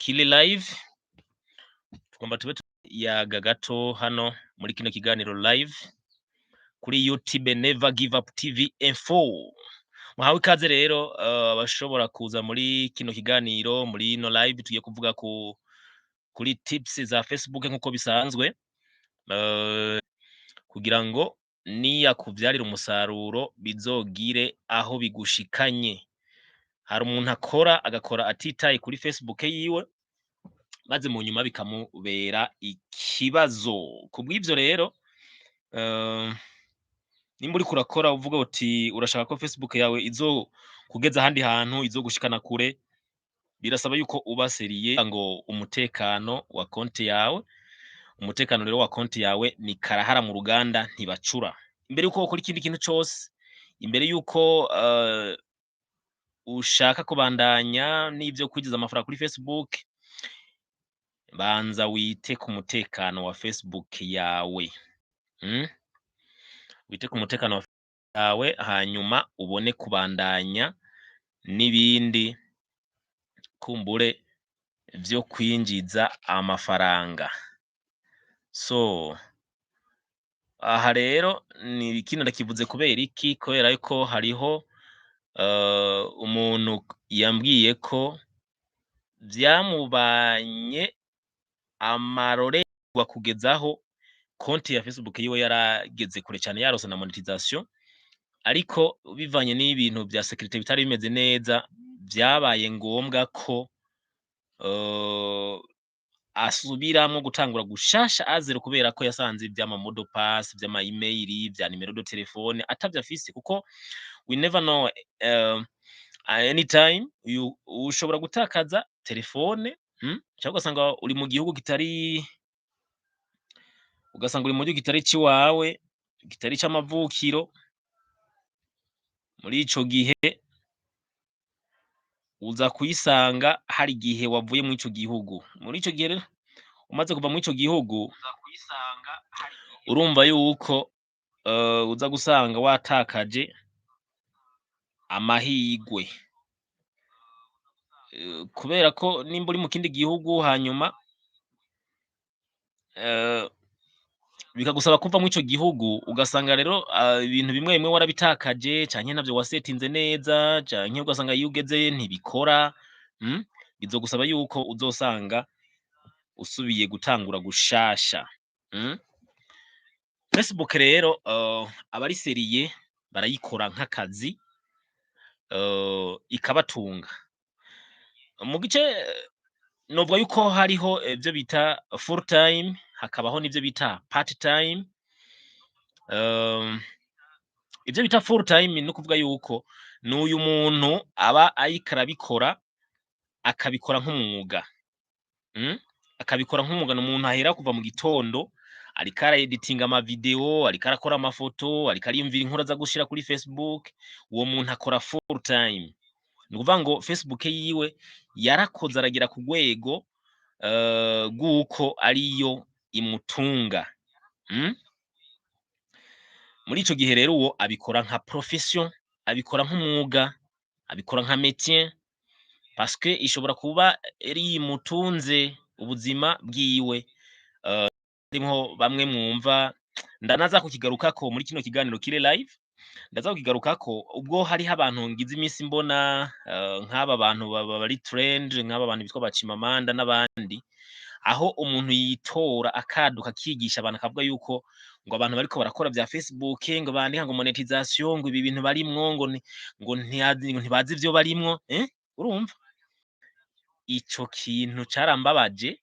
Kili live. Tugomba tube yaga gato hano muri kino kiganiro live kuri YouTube Never Give Up TV Info. Muhawe ikaze rero abashobora kuza muri kino kiganiro, muri ino live tugiye kuvuga kuri tips za Facebook nkuko bisanzwe, kugira ngo niyakuvyarira umusaruro bizogire aho bigushikanye. Hari umuntu akora, agakora atitaye kuri Facebook yiwe, maze mu nyuma bikamubera ikibazo. Kubw'ivyo rero, nimba uriko urakora uvuga uti urashaka ko Facebook yawe izokugeza ahandi hantu, izogushikana kure, birasaba yuko uba sérieux ngo umutekano wa konti yawe. Umutekano rero wa konti yawe ni karahara mu ruganda, ntibacura. Imbere yuko ukora ikindi kintu cose, imbere yuko ushaka kubandanya n'ivyo kwinjiza amafaranga kuri Facebook, banza wite ku mutekano wa Facebook yawe. Wite ku mutekano wa yawe, hanyuma ubone kubandanya n'ibindi kumbure vyo kwinjiza amafaranga. So aha rero ni kino ndakivuze kubera iki? Kubera yuko hariho umuntu yambwiye ko vyamubanye amarorerwa kugezaho konti ya Facebook yiwe yarageze kure cane, yaronse na monetization, ariko bivanye n'ibintu vya sécurité bitari bimeze neza, vyabaye ngombwa ko asubiramwo gutangura gushasha à zéro, kubera ko yasanze ivy'ama mot de passe, vy'ama email, vya numéro de téléphone atavyo afise. Kuko we never know, anytime you ushobora gutakaza telefone, canke ugasanga uri mu gihugu kitari, ugasanga uri mu gihugu kitari iciwawe, kitari ic'amavukiro. Muri ico gihe uza kwisanga hari igihe wavuye muri ico gihugu. Muri ico gihe rero umaze kuva muri ico gihugu, urumva yuko uza gusanga watakaje amahigwe, kubera ko nimba uri mu kindi gihugu, hanyuma bikagusaba kuva muri ico gihugu, ugasanga rero ibintu bimwe bimwe warabitakaje, canke ntavyo wasetinze neza, canke ugasanga iyo ugezeyo ntibikora, bizogusaba yuko uzosanga usubiye gutangura gushasha. Facebook rero, abari sérieux barayikora nk'akazi, ikabatunga. Mu gice novuga yuko hariho ivyo bita full time, hakabaho n'ivyo bita part time. Ivyo bita full time ni ukuvuga yuko n'uyu muntu aba ariko arabikora, akabikora nk'umwuga. Akabikora nk'umwuga, ni umuntu ahera kuva mu gitondo ariko ara editinga ama video, ariko arakora amafoto, ariko ariyumvira inkuru aza gushira kuri Facebook. Uwo muntu akora full time. Ni ukuvuga ngo Facebook yiwe yarakoze, aragera ku rwego rw'uko ariyo imutunga. Muri ico gihe rero uwo abikora nka profession, abikora nk'umwuga, abikora nka métier, parce que ishobora kuba ari imutunze ubuzima bwiwe. Harimwo bamwe mwumva, ndanaza kukigarukako muri kino kiganiro kiri live, ndaza kukigarukako. Ubwo hariho abantu ngize imisi mbona, nk'aba bantu bari trend, nk'aba bantu bitwa ba Chimamanda n'abandi, aho umuntu yitora akaduka akigisha abantu, akavuga yuko ngo abantu bariko barakora vya Facebook, ngo bandika ngo monetization, ngo ibi bintu barimwo, ngo ngo ntibazi ivyo barimwo, eh? Urumva ico kintu carambabaje.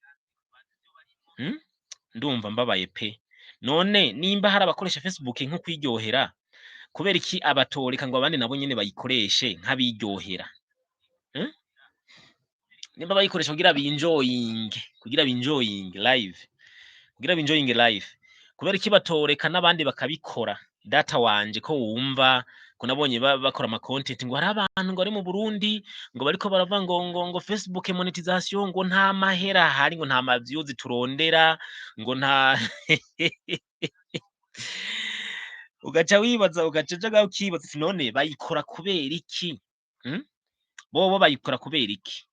Ndumva mbabaye pe. None nimba hari abakoresha Facebook nko kwiryohera, kubera iki abatoreka ngo abandi nabo nyene bayikoreshe nk'abiryohera? Nimba bayikoresha kugira binjoyinge live, kugira binjoyinge life, kubera iki batoreka n'abandi bakabikora? Data wanje, ko wumva ko nabonye bakora ama content ngo hari abantu ngo bari mu Burundi ngo bariko barava ngo Facebook monetization, ngo nta mahera ahari, ngo nta ma views turondera, ngo nta, ugaca wibaza, ugaca uja ngaho ukibaza uti: "None bayikora kubera iki?" Bobo bayikora kubera iki?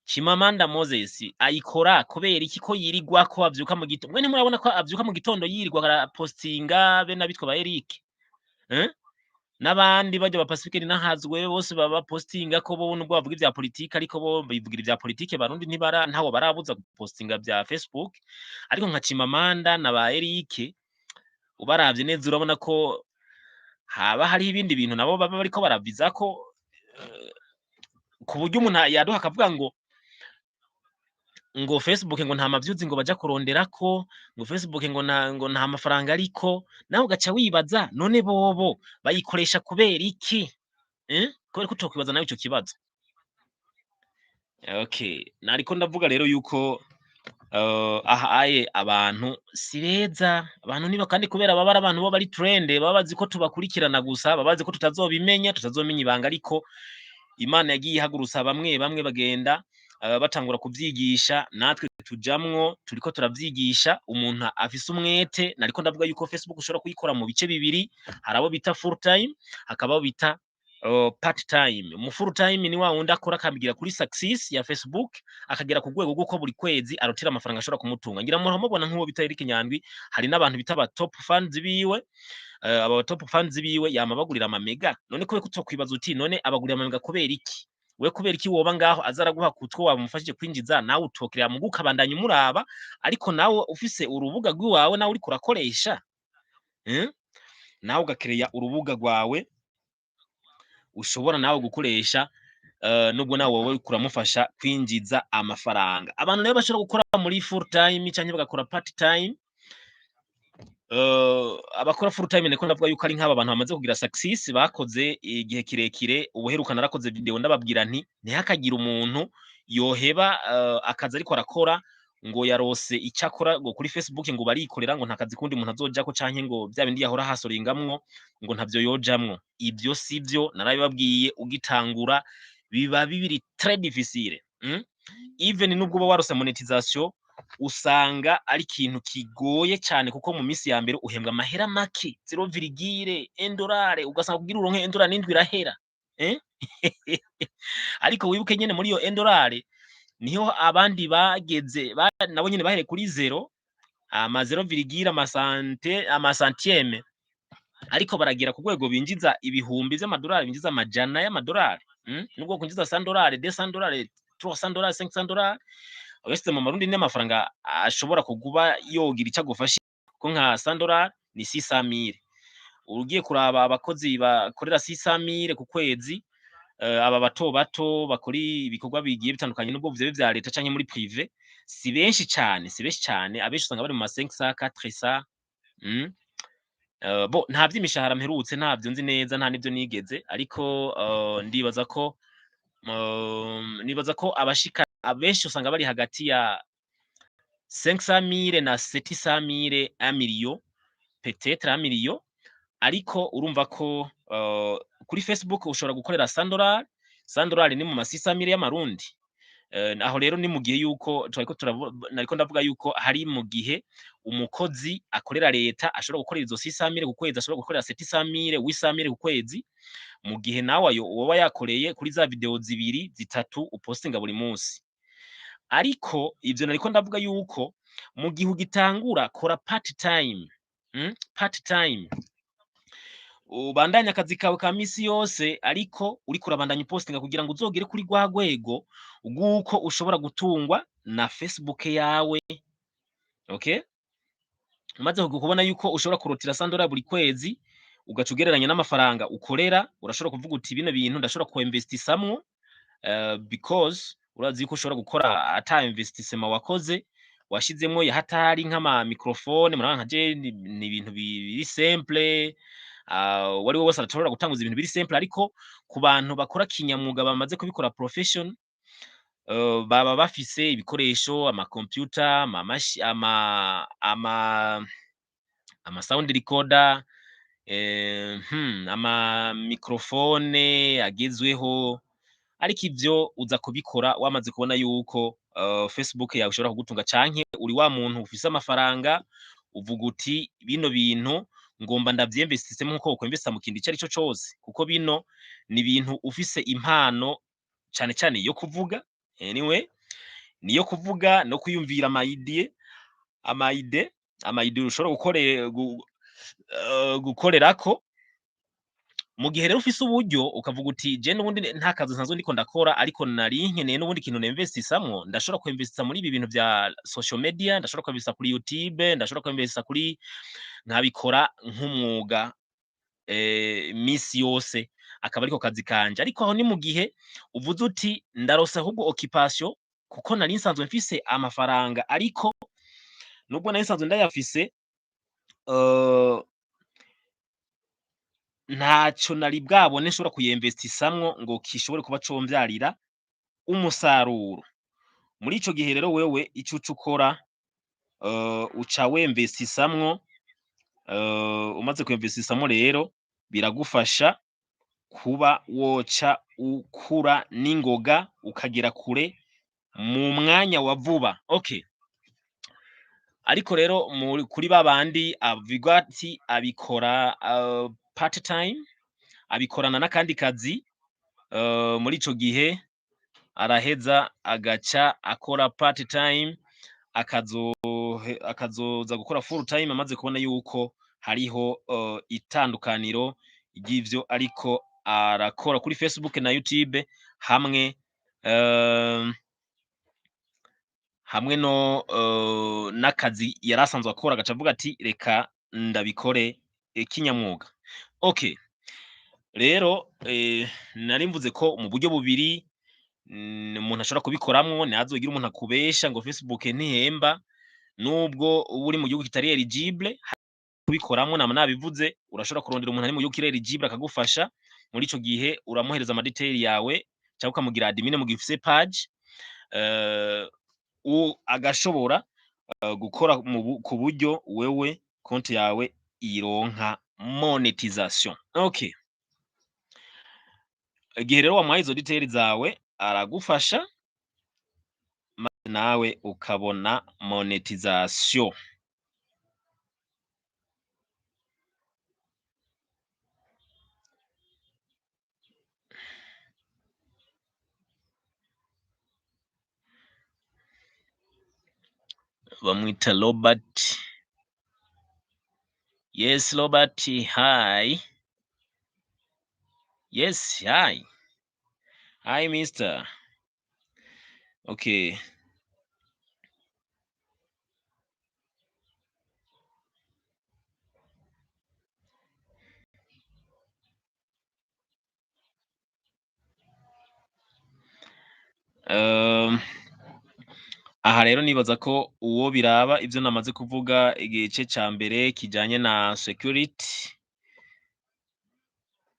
Chimamanda Moses ayikora kubera iki ko yirigwako avyuka mu gitondo? Mwe ntimurabona ko avyuka mu gitondo yirirwa arapostinga be n'abitwa ba Eric, eh? N'abandi barya ba Pacifique Ninahazwe bose baba postinga ko bo nubwo bavuga ivya politike, ariko bo bivugira ivya politike. Barundi ntibara ntawo barabuza gupostinga vya Facebook, ariko nka Chimamanda na ba Eric ubaravye neza urabona ko haba hariho ibindi bintu nabo baba bariko baravizako, ku buryo umuntu yaduha akavuga ngo Facebook ngo nta ma views ngo baja kuronderako, ngo Facebook ngo nta mafaranga, ariko nawe ugaca wibaza: none bobo bayikoresha kubera iki, eh? Kubera ko utokwibaza nawe ico kibazo. Okay, nariko ndavuga rero yuko aha aye abantu si beza, abantu niba kandi kubera baba ari abantu bo bari trend, baba bazi ko tubakurikirana gusa, baba bazi ko tutazobimenya, tutazomenya ibanga. Ariko Imana yagiye ihagurutsa bamwe bamwe bagenda batangura kuvyigisha, natwe tujamwo, turiko turavyigisha. Umuntu afise umwete, nariko ndavuga yuko Facebook ushobora kuyikora mu bice bibiri: hari abo bita full time, hakaba abo bita part time. Mu full time ni wa wundi akora akabigira kuri success ya Facebook, akagera ku rwego rw'uko buri kwezi arotera amafaranga ashobora kumutunga. Ngira muhora mubona nk'uwo bita Eric Nyandwi, hari n'abantu bita aba top fans biwe. Aba top fans biwe yama bagurira ama mega. None kubera ko utokwibaza uti: none abagurira ama mega kubera iki? We kubera iki woba ngaho aza araguha kutwo wamufashije kwinjiza, nawe utokerera mugu ukabandanya umuraba, ariko nawe ufise urubuga rw'iwawe nawe uriko urakoresha, eh? Nawe ugakereya urubuga rwawe ushobora nawe gukoresha, nubwo nawe wowe uriko uramufasha kwinjiza amafaranga. Abantu rero bashobora gukora muri full time canke bagakora part time. Abakora full time niko ndavuga yuko ari nk'aba bantu bamaze kugira success, bakoze igihe kirekire. Ubuheruka narakoze video ndababwira nti ntihakagire umuntu yoheba akazi ariko arakora ngo yarose icyo akora ngo kuri Facebook, ngo barikorera, ngo nta kazi kundi umuntu azojako, canke ngo vya bindi yahora hasoringamwo ngo ntavyo yojamwo. Ivyo sivyo, narabibabwiye: ugitangura biba bibiri très difficile. Even nubwo uba warose monetisation, usanga ari ikintu kigoye cyane, kuko mu minsi ya mbere uhembwa amahera make, 0,1 dolari, ugasanga kugira uronke 1 dolari n'indwi irahera, eh? Ariko wibuke nyene muri iyo 1 dolari niho abandi bageze nabo nyene bahereye kuri zéro, ama zéro virgule, amasante, ama centième, ariko baragera ku rwego binjiza ibihumbi vy'amadolari, binjiza amajana y'amadolari. Nubwo kwinjiza 100 dolari, 200 dolari, 300 dolari, 500 dolari, uyashyize mu marundi ni amafaranga ashobora kuguba yogira icyo agufasha, kuko nka 100 dolari ni 600 mille. Ugiye kuraba abakozi bakorera 600 mille ku kwezi, aba bato bato bakora ibikorwa bigiye bitandukanye, nubwo vyoba vya leta canke muri privé, si benshi cane, si benshi cane. Abenshi usanga bari mu ma 500, 400. Bo nta vy'imishahara mperutse, ntavyo nzi neza, nta nivyo nigeze, ariko ndibaza ko nibaza ko abashika abenshi usanga bari hagati ya 500 mille na 700 mille, 1 million, peut-être 1 million. Ariko urumva ko kuri Facebook ushobora gukorera 100 dollars. 100 dollars ni mu ma 600 mille y'amarundi. Aho rero ni mu gihe yuko twariko nariko ndavuga yuko hari mu gihe umukozi akorera leta ashobora gukorera izo 600 mille ku kwezi, ashobora gukorera 700 mille, 800 mille ku kwezi, mu gihe nawe ayo woba yakoreye kuri za video zibiri, zitatu upostinga buri munsi. Ariko ivyo nariko ndavuga yuko mu gihe ugitangura, kora part time. Part time, ubandanye akazi kawe ka misi yose, ariko uriko urabandanya upostinga kugira ngo uzogere kuri rwa rwego rw'uko ushobora gutungwa na Facebook yawe. Okay, umaze kubona yuko ushobora kurotira 100 dollars buri kwezi, ugaca ugereranya n'amafaranga ukorera, urashobora kuvuga uti: bino bintu ndashobora kuinvestisamwo, because urazi yuko ushobora gukora ata investissement wakoze washizemwo ya hatari, nk'ama microphone. Murabona nka je ni ibintu biri simple, uwari we wese arashobora gutanguza ibintu biri simple, ariko ku bantu bakora kinyamwuga, bamaze kubikora profession, baba bafise ibikoresho, ama computer, ama sound recorder, ama microphone agezweho. Ariko ivyo uza kubikora wamaze kubona yuko Facebook yawe ishobora kugutunga, canke uri wa muntu ufise amafaranga uvuga uti: bino bintu ngomba ndavyinvestisemo nkuko wokwinvesta mu kintu ico arico cose, kuko bino ni ibintu ufise impano cane cane yo kuvuga. Anyway, Niyo kuvuga no kwiyumvira ama idées ushobora gukorerako. Mu gihe rero ufise uburyo, ukavuga uti: "Je n'ubundi nta kazi nsanzwe ndiko ndakora, ariko nari nkeneye n'ubundi kintu ninvestisamwo, ndashobora kuinvestisa muri ibi bintu vya social media, ndashobora kuinvestisa kuri YouTube, ndashobora kuinvestisa kuri nkabikora nk'umwuga misi yose, akaba ariko kazi kanje." Ariko aho ni mu gihe uvuze uti: "Ndaronse ahubwo occupation, kuko nari nsanzwe mfise amafaranga, ariko nubwo nari nsanzwe ndayafise, ntaco nari bwabone nshobora kuyinvestisamwo ngo gishobore kuba comvyarira umusaruro." Muri ico gihe rero, wewe ico uca ukora, uca winvestisamwo. Umaze kuinvestisamwo rero, biragufasha kuba woca ukura n'ingoga, ukagera kure mu mwanya wa vuba. Okay. Ariko rero kuri babandi avuga ati abikora part time, abikorana n'akandi kazi, muri ico gihe araheza agaca akora part time, akazoza gukora full time amaze kubona yuko hariho itandukaniro ry'ivyo ariko arakora kuri Facebook na YouTube, hamwe no n'akazi yari asanzwe akora, agaca avuga ati: "Reka ndabikore kinyamwuga." Okay. Rero nari mvuze ko mu buryo bubiri umuntu ashobora kubikoramwo. Ntihazogire umuntu akubesha ngo Facebook ntihemba nubwo uba uri mu gihugu kitari eligible kubikoramwo. Nama nabivuze, urashobora kurondera umuntu ari mu gihugu kiri eligible akagufasha. Muri ico gihe uramuhereza ama details yawe, canke ukamugira admin mu gihe ufise page, agashobora gukora ku buryo wewe konti yawe ironka monetization. Okay. Igihe rero wamuhaye izo details zawe, aragufasha, maze nawe ukabona monetization. Bamwita Robert. Yes, Robert, hi. Yes, hi. Hi, mister. Okay. Aha rero nibaza ko uwo biraba ivyo namaze kuvuga, igice ca mbere kijanye na security,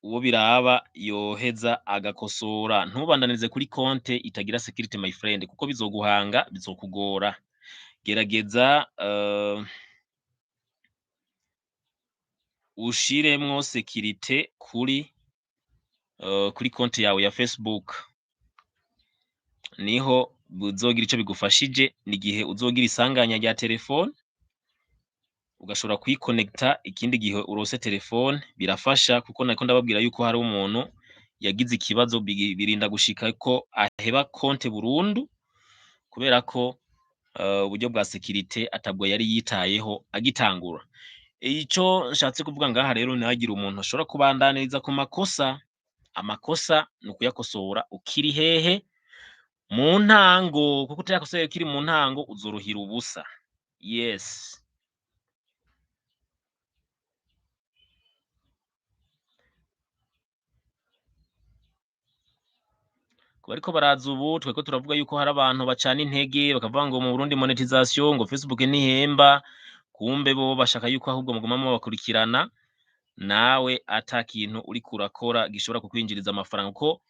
uwo biraba yoheza agakosora. Ntubandanirize kuri konte itagira security, my friend, kuko bizoguhanga, bizokugora. Gerageza ushiremwo sécurité kuri konti yawe ya Facebook, niho buzogira ico bigufashije. Nigihe uzogira isanganya rya telefone, ugashobora kwikonekta ikindi gihe uronse telefone, birafasha. Kuko nariko ndababwira yuko hari umuntu yagize ikibazo, birinda gushika ko aheba konte burundu, kubera ko uburyo bwa sécurité atabwo yari yitayeho agitangura. Ico nshatse kuvuga ngaha rero, ntihagire umuntu ashobora kubandaniriza ku makosa. Amakosa ni ukuyakosora ukiri hehe? Mu ntango, kuko utayakosoye ukiri mu ntango uzoruhira ubusa. Yes. Ku bariko baraza ubu, twariko turavuga yuko hari abantu bacana intege, bakavuga ngo mu Burundi monetization, ngo Facebook ntihemba. Kumbe bo bashaka yuko ahubwo muguma mubakurikirana, nawe ata kintu uriko urakora gishobora kukwinjiriza amafaranga. Kuko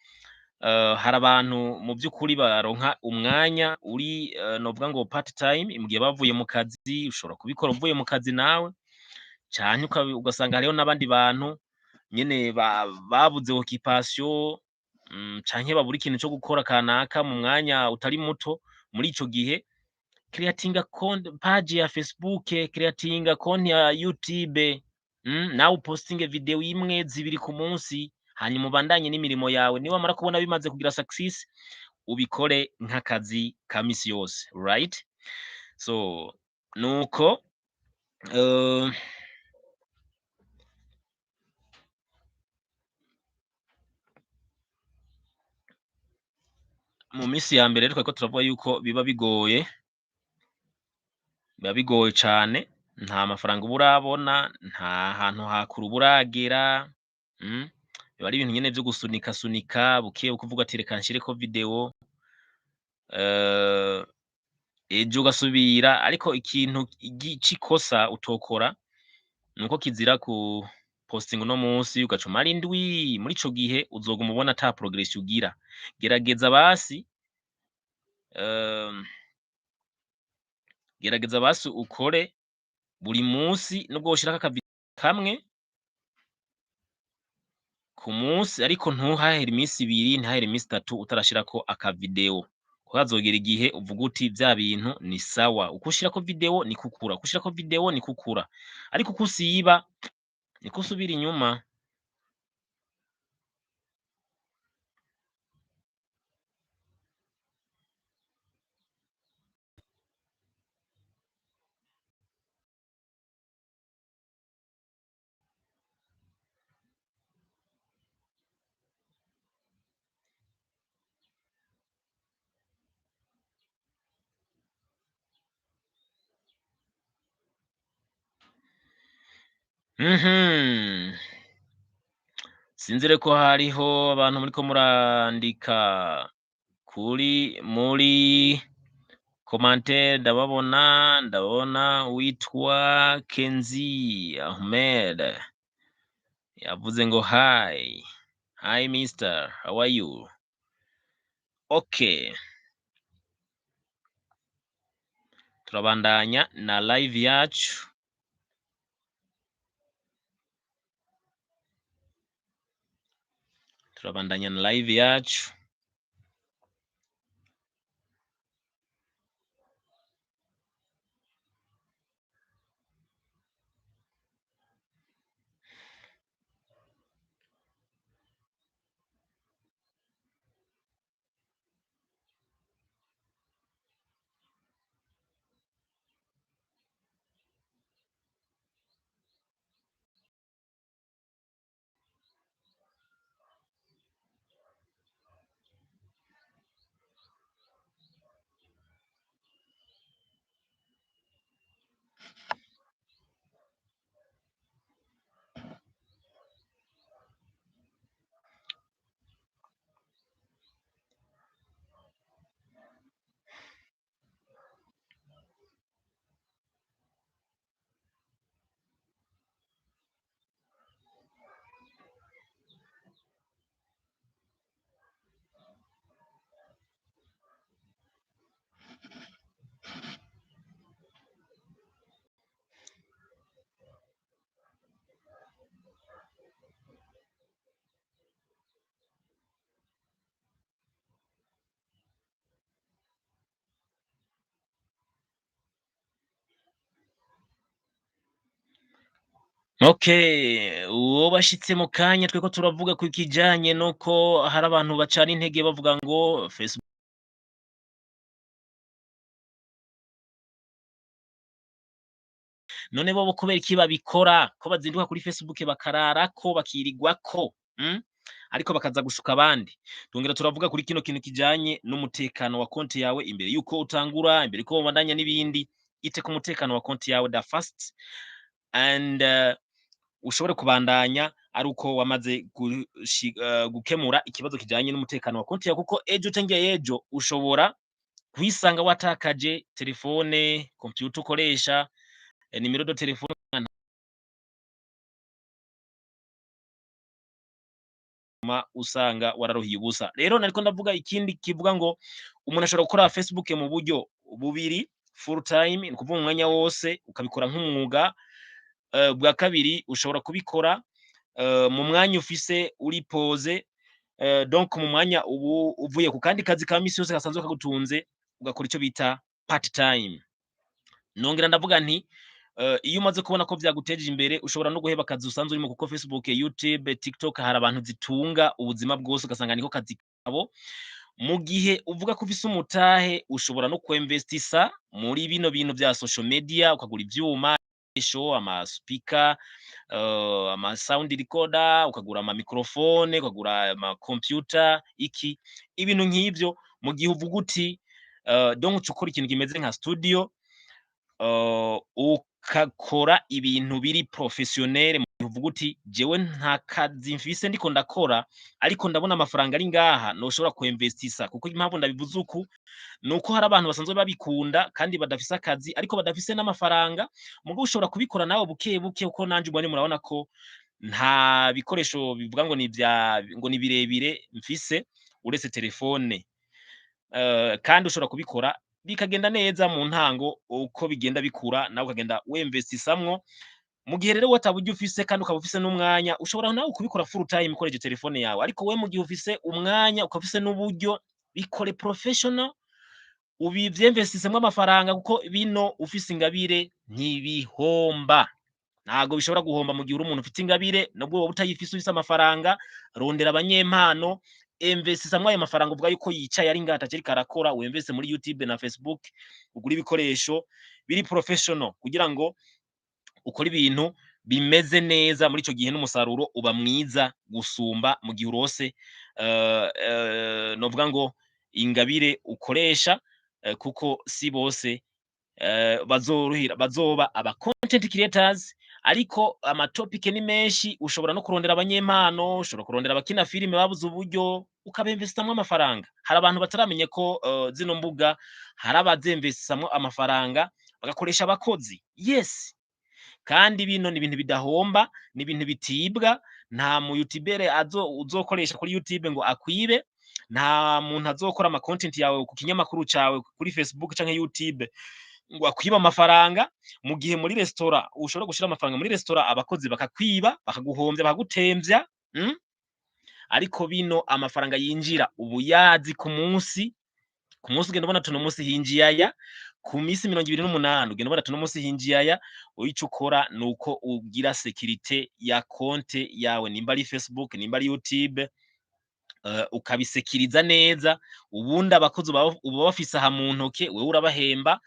hari abantu mu vy'ukuri baronka umwanya uri novuga ngo part time, mu gihe bavuye mu kazi. Ushobora kubikora uvuye mu kazi nawe, canke ugasanga hariho n'abandi bantu nyene babuze occupation, canke babura ikintu co gukora kanaka mu mwanya utari muto. Muri ico gihe, creatinga page ya Facebook, creatinga konti ya YouTube, nawe upostinge video imwe, zibiri ku munsi, hanyuma ubandanye n'imirimo yawe. Niwamara kubona bimaze kugira success, Ubikore nk'akazi ka misi yose, right? So nuko mu minsi ya mbere twariko turavuga yuko biba bigoye, biba bigoye cane, nta mafaranga uba urabona, nta hantu hakure uba uragera, biba ari ibintu nyene vyo gusunika sunika bukebuke, uvuga ati reka nshireko video, ejo ugasubira. Ariko ikintu c'ikosa utokora nuko kizira ku postinga uno munsi ugaca umara indwi. Muri ico gihe uzoguma ubona ata progression ugira. Gerageza basi, gerageza basi ukore buri munsi, nubwo woshirako akavideo kamwe ku munsi, ariko ntuhahere iminsi 2, ntihahere iminsi 3 utarashirako akavideo, kuko hazogera igihe uvuga uti vya bintu ni sawa. Uko ushirako video niko ukura, uko ushirako video niko ukura, ariko uko usiba niko usubira inyuma. Sinzi rero ko hariho abantu muriko murandika kuri muri commentaire, ndababona, ndabona uwitwa Kenzi Ahmed yavuze ngo hi, hi mister, how are you? Okay, turabandanya na live yacu. Turabandanya na live yacu. Okay, uwo bashitse mu kanya tweko turavuga ku kijanye nuko hari abantu bacana intege bavuga ngo Facebook none bobo kubera iki babikora, ko bazinduka kuri Facebook bakararako bakirigwako, ariko bakaza gushuka abandi. Twongera turavuga kuri kino kintu kijanye n'umutekano wa konti yawe imbere yuko utangura, imbere yuko ubandanya n'ibindi. Ite ku mutekano wa konti yawe da first and ushobore kubandanya ari uko wamaze gukemura ikibazo kijanye n'umutekano wa konti yawe, kuko ejo canke ejo ushobora kwisanga watakaje telefone, computer ukoresha, nimero de telefone usanga wararuhiye ubusa. Rero nariko ndavuga ikindi kivuga ngo umuntu ashobora gukora Facebook mu buryo bubiri: full time, ni ukuvuga umwanya wose ukabikora nk'umwuga. Bwa kabiri ushobora kubikora mu mwanya ufise uri pose, donc mu mwanya ubu uvuye ku kandi kazi ka misi yose gasanzwe kagutunze, ugakora ico bita part time. Nongera ndavuga nti iyo umaze kubona ko vyaguteje imbere, ushobora no guheba akazi usanzwe urimo, kuko Facebook, YouTube, TikTok hari abantu zitunga ubuzima bwose, ugasanga niko kazi kabo. Mu gihe uvuga ko ufise umutahe, ushobora no kwemvestisa muri bino bintu vya social media, ukagura ivyuma, ama speaker, ama sound recorder, ukagura ama microphone, ukagura ama computer, iki ibintu nk'ivyo. Mu gihe uvuga uti donc uca ukora ikintu kimeze nka studio, ukakora ibintu biri professionnel. Mu gihe uvuga uti jewe nta kazi mfise ndiko ndakora, ariko ndabona amafaranga ari ngaha noshobora kuinvestisa. Kuko impamvu ndabivuze uku nuko hari abantu basanzwe babikunda kandi badafise akazi, ariko badafise n'amafaranga. Mugo ushobora kubikora nawe buke buke, kuko nanje ubonye murabona ko nta bikoresho bivuga ngo ni vya ngo ni birebire mfise uretse telefone. Kandi ushobora kubikora bikagenda neza mu ntango, uko bigenda bikura nawe ukagenda wemvestisamwo. Mu gihe rero ata buryo ufise kandi ukaba ufise n'umwanya, ushobora nawe kubikora full time ukoresheje telefone yawe. Ariko we mu gihe ufise umwanya ukaba ufise n'uburyo, bikore professional, ubivyemvestisemwo amafaranga, kuko bino ufise ingabire ntibihomba, ntago bishobora guhomba. Mu gihe uri umuntu ufite ingabire, nubwo woba utayifise, ufise amafaranga, rondera abanyempano, emvestisamwo ayo mafaranga uvuga yuko yicaye ari ngaha atakiriko arakora, wemveste muri YouTube na Facebook, ugure ibikoresho biri professional kugira ngo ukore ibintu bimeze neza. Muri ico gihe n'umusaruro uba mwiza gusumba mu gihe urose novuga ngo ingabire ukoresha, kuko si bose bazorohera bazoba aba content creators. Ariko ama topic ni menshi, ushobora no kurondera abanyempano, ushobora kurondera abakina filime babuze uburyo, ukabemvesitamwo amafaranga. Hari abantu bataramenya ko zino mbuga hari abazemvesitamwo amafaranga bagakoresha abakozi. Yes, kandi bino ni ibintu bidahomba, ni ibintu bitibwa. Nta mu youtubeur azo uzokoresha kuri YouTube ngo akwibe, nta muntu azokora ama content yawe ku kinyamakuru cawe kuri Facebook canke YouTube ngo akwibe amafaranga. Mu gihe muri restaurant ushobora gushira amafaranga muri restaurant, abakozi bakakwiba, bakaguhomvya, bakagutemvya. Ariko bino amafaranga yinjira ubu yazi ku munsi ku munsi, ugenda ubona tuno munsi hinjiye aya, ku minsi 28 ugenda ubona tuno munsi hinjiye aya. Ico ukora nuko ugira sécurité ya konte yawe, nimba ari Facebook, nimba ari YouTube, ukabisekiriza neza. Ubundi abakozi uba bafise aha mu ntoke, wewe urabahemba,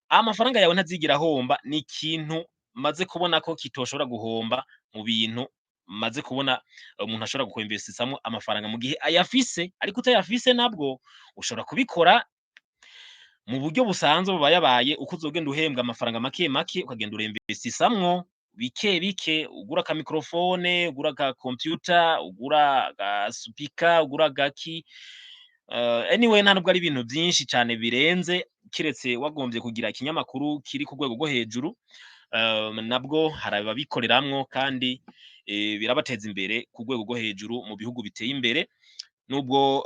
amafaranga yawe ntazigira ahomba. Ni ikintu maze kubona ko kitoshobora guhomba mu bintu maze kubona umuntu ashobora gukwemvesisamwo amafaranga mu gihe ayafise. Ariko utayafise nabwo ushobora kubikora mu buryo busanzwe bubayabaye, uko uzogenda uhembwa amafaranga make make, ukagenda uremvesisamwo bike bike, ugura aka microphone, ugura aka computer, ugura aga speaker, ugura agaki. Anyway, nta nubwo ari ibintu vyinshi cane birenze, kiretse wagomvye kugira ikinyamakuru kiri ku rwego rwo hejuru. Nabwo hari ababikoreramwo kandi birabateza imbere ku rwego rwo hejuru mu bihugu biteye imbere. Nubwo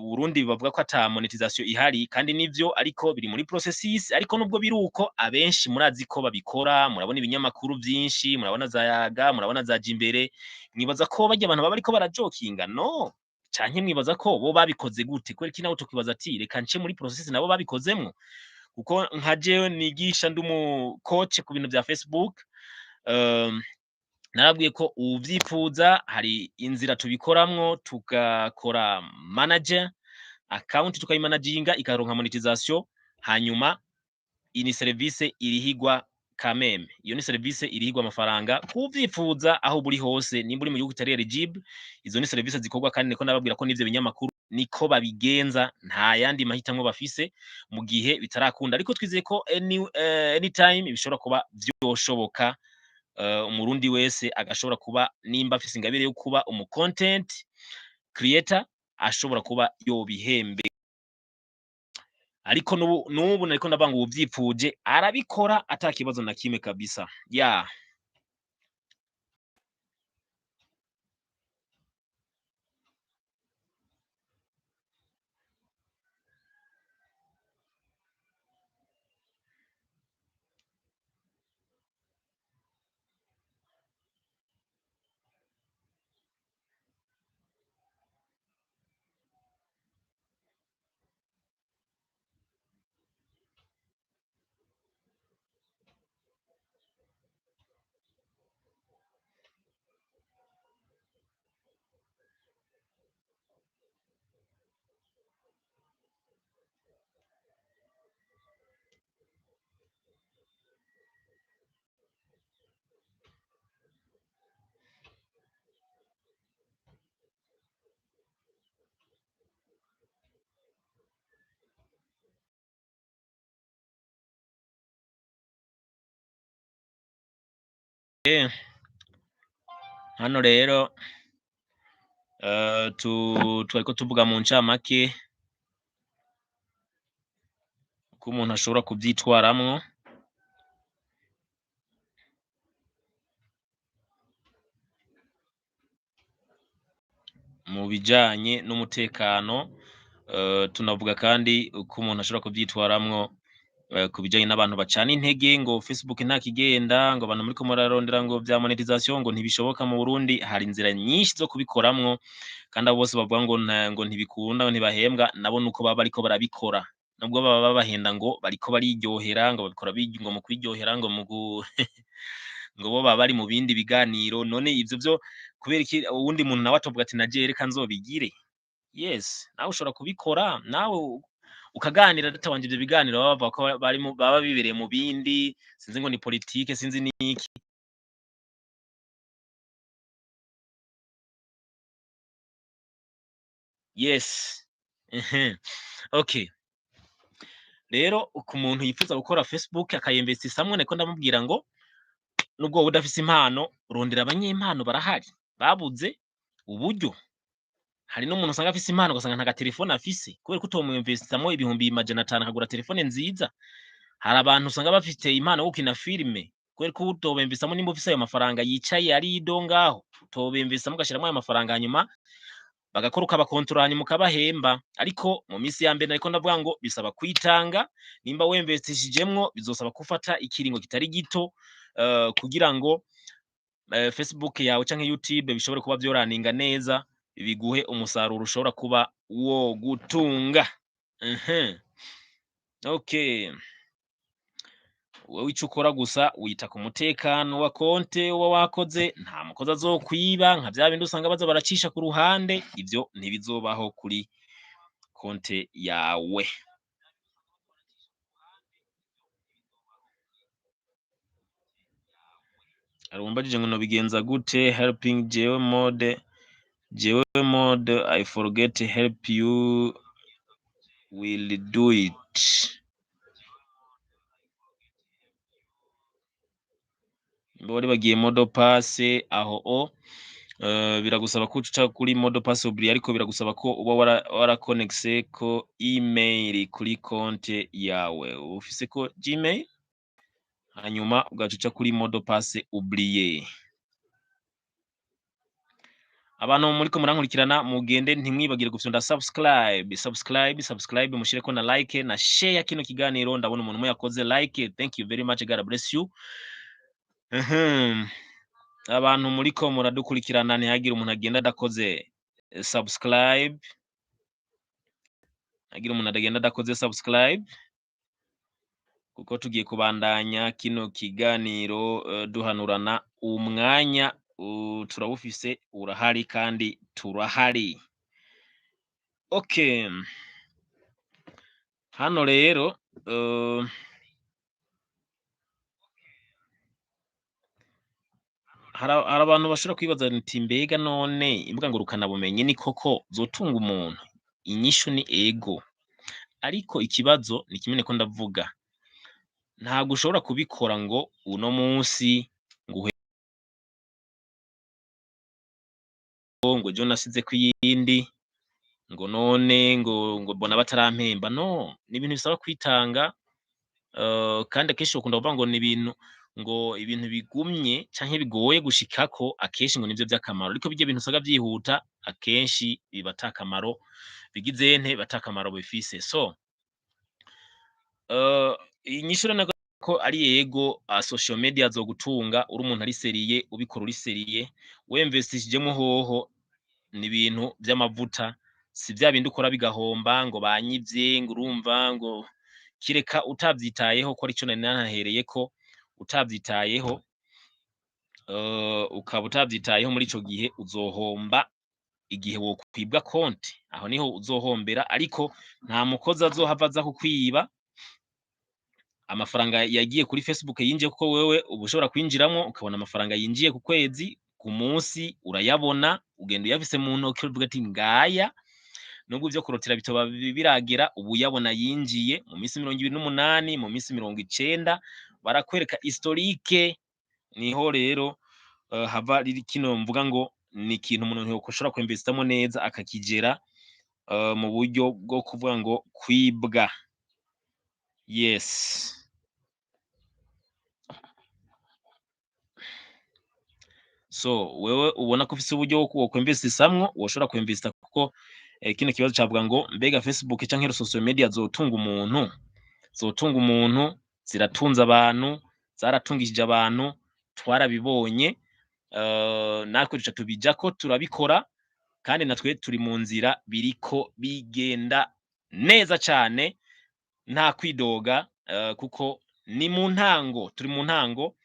Burundi bavuga ko ata monetisation ihari, kandi nivyo, ariko biri muri processus. Ariko nubwo biri uko, abenshi murazi ko babikora, murabona ibinyamakuru vyinshi, murabona za Yaga, murabona za Jimbere. Mwibaza ko barya abantu baba bariko barajokinga? No canke mwibaza ko bo babikoze gute? Kubera iki nawe tukwibaza ati reka nce muri processus nabo babikozemwo? Kuko nka jewe nigisha, ndi umu coach ku bintu vya Facebook, narabwiye ko uwuvyifuza hari inzira tubikoramwo, tugakora manager account, tukayimanaginga ikaronka monetization. Hanyuma iyi ni service irihigwa kameme, iyo ni service irihigwa amafaranga kuvyifuza aho buri hose, nimba uri mu gihugu kitari eligible. Izo ni service zikorwa, kandi niko nababwira ko n'ivyo binyamakuru niko babigenza, nta yandi mahitamwo bafise mu gihe bitarakunda. Ariko twizeye ko anytime bishobora kuba vyoshoboka, umurundi wese agashobora kuba, nimba afise ingabire yo kuba umu content creator, ashobora kuba yobihembe. Ariko nubu nariko ndavuga ngo uwuvyipfuje arabikora ata kibazo na kimwe kabisa ya. Hano rero twariko tuvuga mu ncamake uko umuntu ashobora kuvyitwaramwo. Mu bijanye n'umutekano, tunavuga kandi uko umuntu ashobora kuvyitwaramwo ku bijanye n'abantu bacana intege ngo Facebook ntakigenda, ngo abantu muriko murarondera ngo vya monetisation ngo ntibishoboka mu Burundi. Hari inzira nyinshi zo kubikoramwo, kandi abo bose bavuga ngo ngo ntibikunda, ngo ntibahembwa, nabo nuko baba bariko barabikora. Nubwo baba babahenda ngo bariko bariryohera, ngo babikora ngo mu kwiryohera, ngo mu ngo bo baba bari mu bindi biganiro. None ivyo vyo kubera iki uwundi muntu nawe atovuga ati najewe reka nzobigire? Yes, nawe ushobora kubikora, nawe ukaganira databanje ivyo biganiro baba bavuga ko baba bibereye mu bindi, sinzi ngo ni politike, sinzi niki. Yes. Okay. Rero ku muntu yifuza gukora Facebook akayinvestisamwo, niko ndamubwira ngo nubwo wowe udafise impano, rondera abanyempano barahari babuze uburyo. Hari n'umuntu usanga afise impano ugasanga nta gatelefone afise, kubera ko utomwinvestisamwo 500,000 akagura telefone nziza. Hari abantu usanga bafite impano yo gukina filime, kubera ko utobinvestisamwo nimba ufise ayo mafaranga yicaye ari ido ngaho, utobinvestisamwo ugashiramwo ayo mafaranga hanyuma bagakora ukabakontorora hanyuma ukabahemba. Ariko mu minsi ya mbere nariko ndavuga ngo bisaba kwitanga, nimba wemvestishijemwo bizosaba ko ufata ikiringo kitari gito, kugira ngo Facebook yawe canke YouTube bishobore kuba vyoraninga neza, biguhe umusaruro ushobora kuba wogutunga. Okay. Wewe ico ukora gusa wita ku mutekano wa konte uba wakoze, nta mukozi azokwiba nka vya bindi usanga baza baracisha ku ruhande, ivyo ntibizobaho kuri konte yawe. Hari uwumbajije ngo nobigenza gute helping jewe mode, jewe mode I forget help you will do it. Nimba wari bagiye mot de passe aho o, biragusaba ko uca kuri mot de passe oublié, ariko biragusaba ko uba warakonegise ko email kuri konte yawe. Uba ufise ko Gmail, hanyuma ugaca uca kuri mot de passe oublié. Abantu muriko murankurikirana mugende ntimwibagire gufyonda subscribe, subscribe, subscribe, mushireko na like na share kino kiganiro. Ndabona umuntu umwe yakoze like, thank you very much, God bless you. Abantu muriko muradukurikirana ntihagire umuntu agenda adakoze subscribe, ntihagire umuntu agenda adakoze subscribe, kuko tugiye kubandanya kino kiganiro, duhanurana umwanya turawufise urahari kandi turahari. Okay. Hano rero hari abantu bashobora kwibaza nti mbega none imbuga ngurukanabumenyi ni koko zotunga umuntu? Inyishu ni ego. Ariko ikibazo ni kimwe niko ndavuga, ntabwo ushobora kubikora ngo uno munsi ngo ngo ejo nasizeko iyindi, ngo none ngo mbona batarampemba. No, ni ibintu bisaba kwitanga, kandi akenshi bakunda kuvuga ngo ni ibintu ngo ibintu bigumye canke bigoye gushikako akenshi ngo nivyo vy'akamaro, ariko birya bintu usanga vyihuta akenshi biba ata kamaro bigize nte, biba ata kamaro bifise. So inyishu rero ko ari yego, social media zogutunga uri umuntu ari sérieux, ubikora uri sérieux, wemvestishijemwo hoho ni ibintu vy'amavuta, si vya bindi ukora bigahomba ngo banyivye, ngo urumva ngo kireka utavyitayeho, ko arico nari nanahereyeko, utavyitayeho, ukaba utavyitayeho muri ico gihe uzohomba igihe wokwibwa konti, aho niho uzohombera. Ariko nta mukozi azohava aza kukwiba amafaranga yagiye kuri Facebook yinjiye, kuko wewe uba ushobora kwinjiramwo ukabona amafaranga yinjiye ku kwezi, ku munsi urayabona, ugenda uyafise mu ntoki uvuga ati ngaya. Nubwo ivyo kurotira bitoba biragera, uba uyabona yinjiye mu minsi 28, mu minsi 90 barakwereka historique. Niho rero hava riri kino mvuga ngo ni ikintu umuntu yoshobora kwinvestamwo neza akakigera mu buryo bwo kuvuga ngo kwibwa. Yes. So wewe ubona ko ufise uburyo wo kwinvestisamwo, woshobora kwinvesta kuko kino kibazo cavuga ngo mbega Facebook canke social media zotunga umuntu? Zotunga umuntu, ziratunze abantu, zaratungishije abantu, twarabibonye, natwe duca tubijako turabikora, kandi natwe turi mu nzira biriko bigenda neza cane, nta kwidoga, kuko ni mu ntango, turi mu ntango,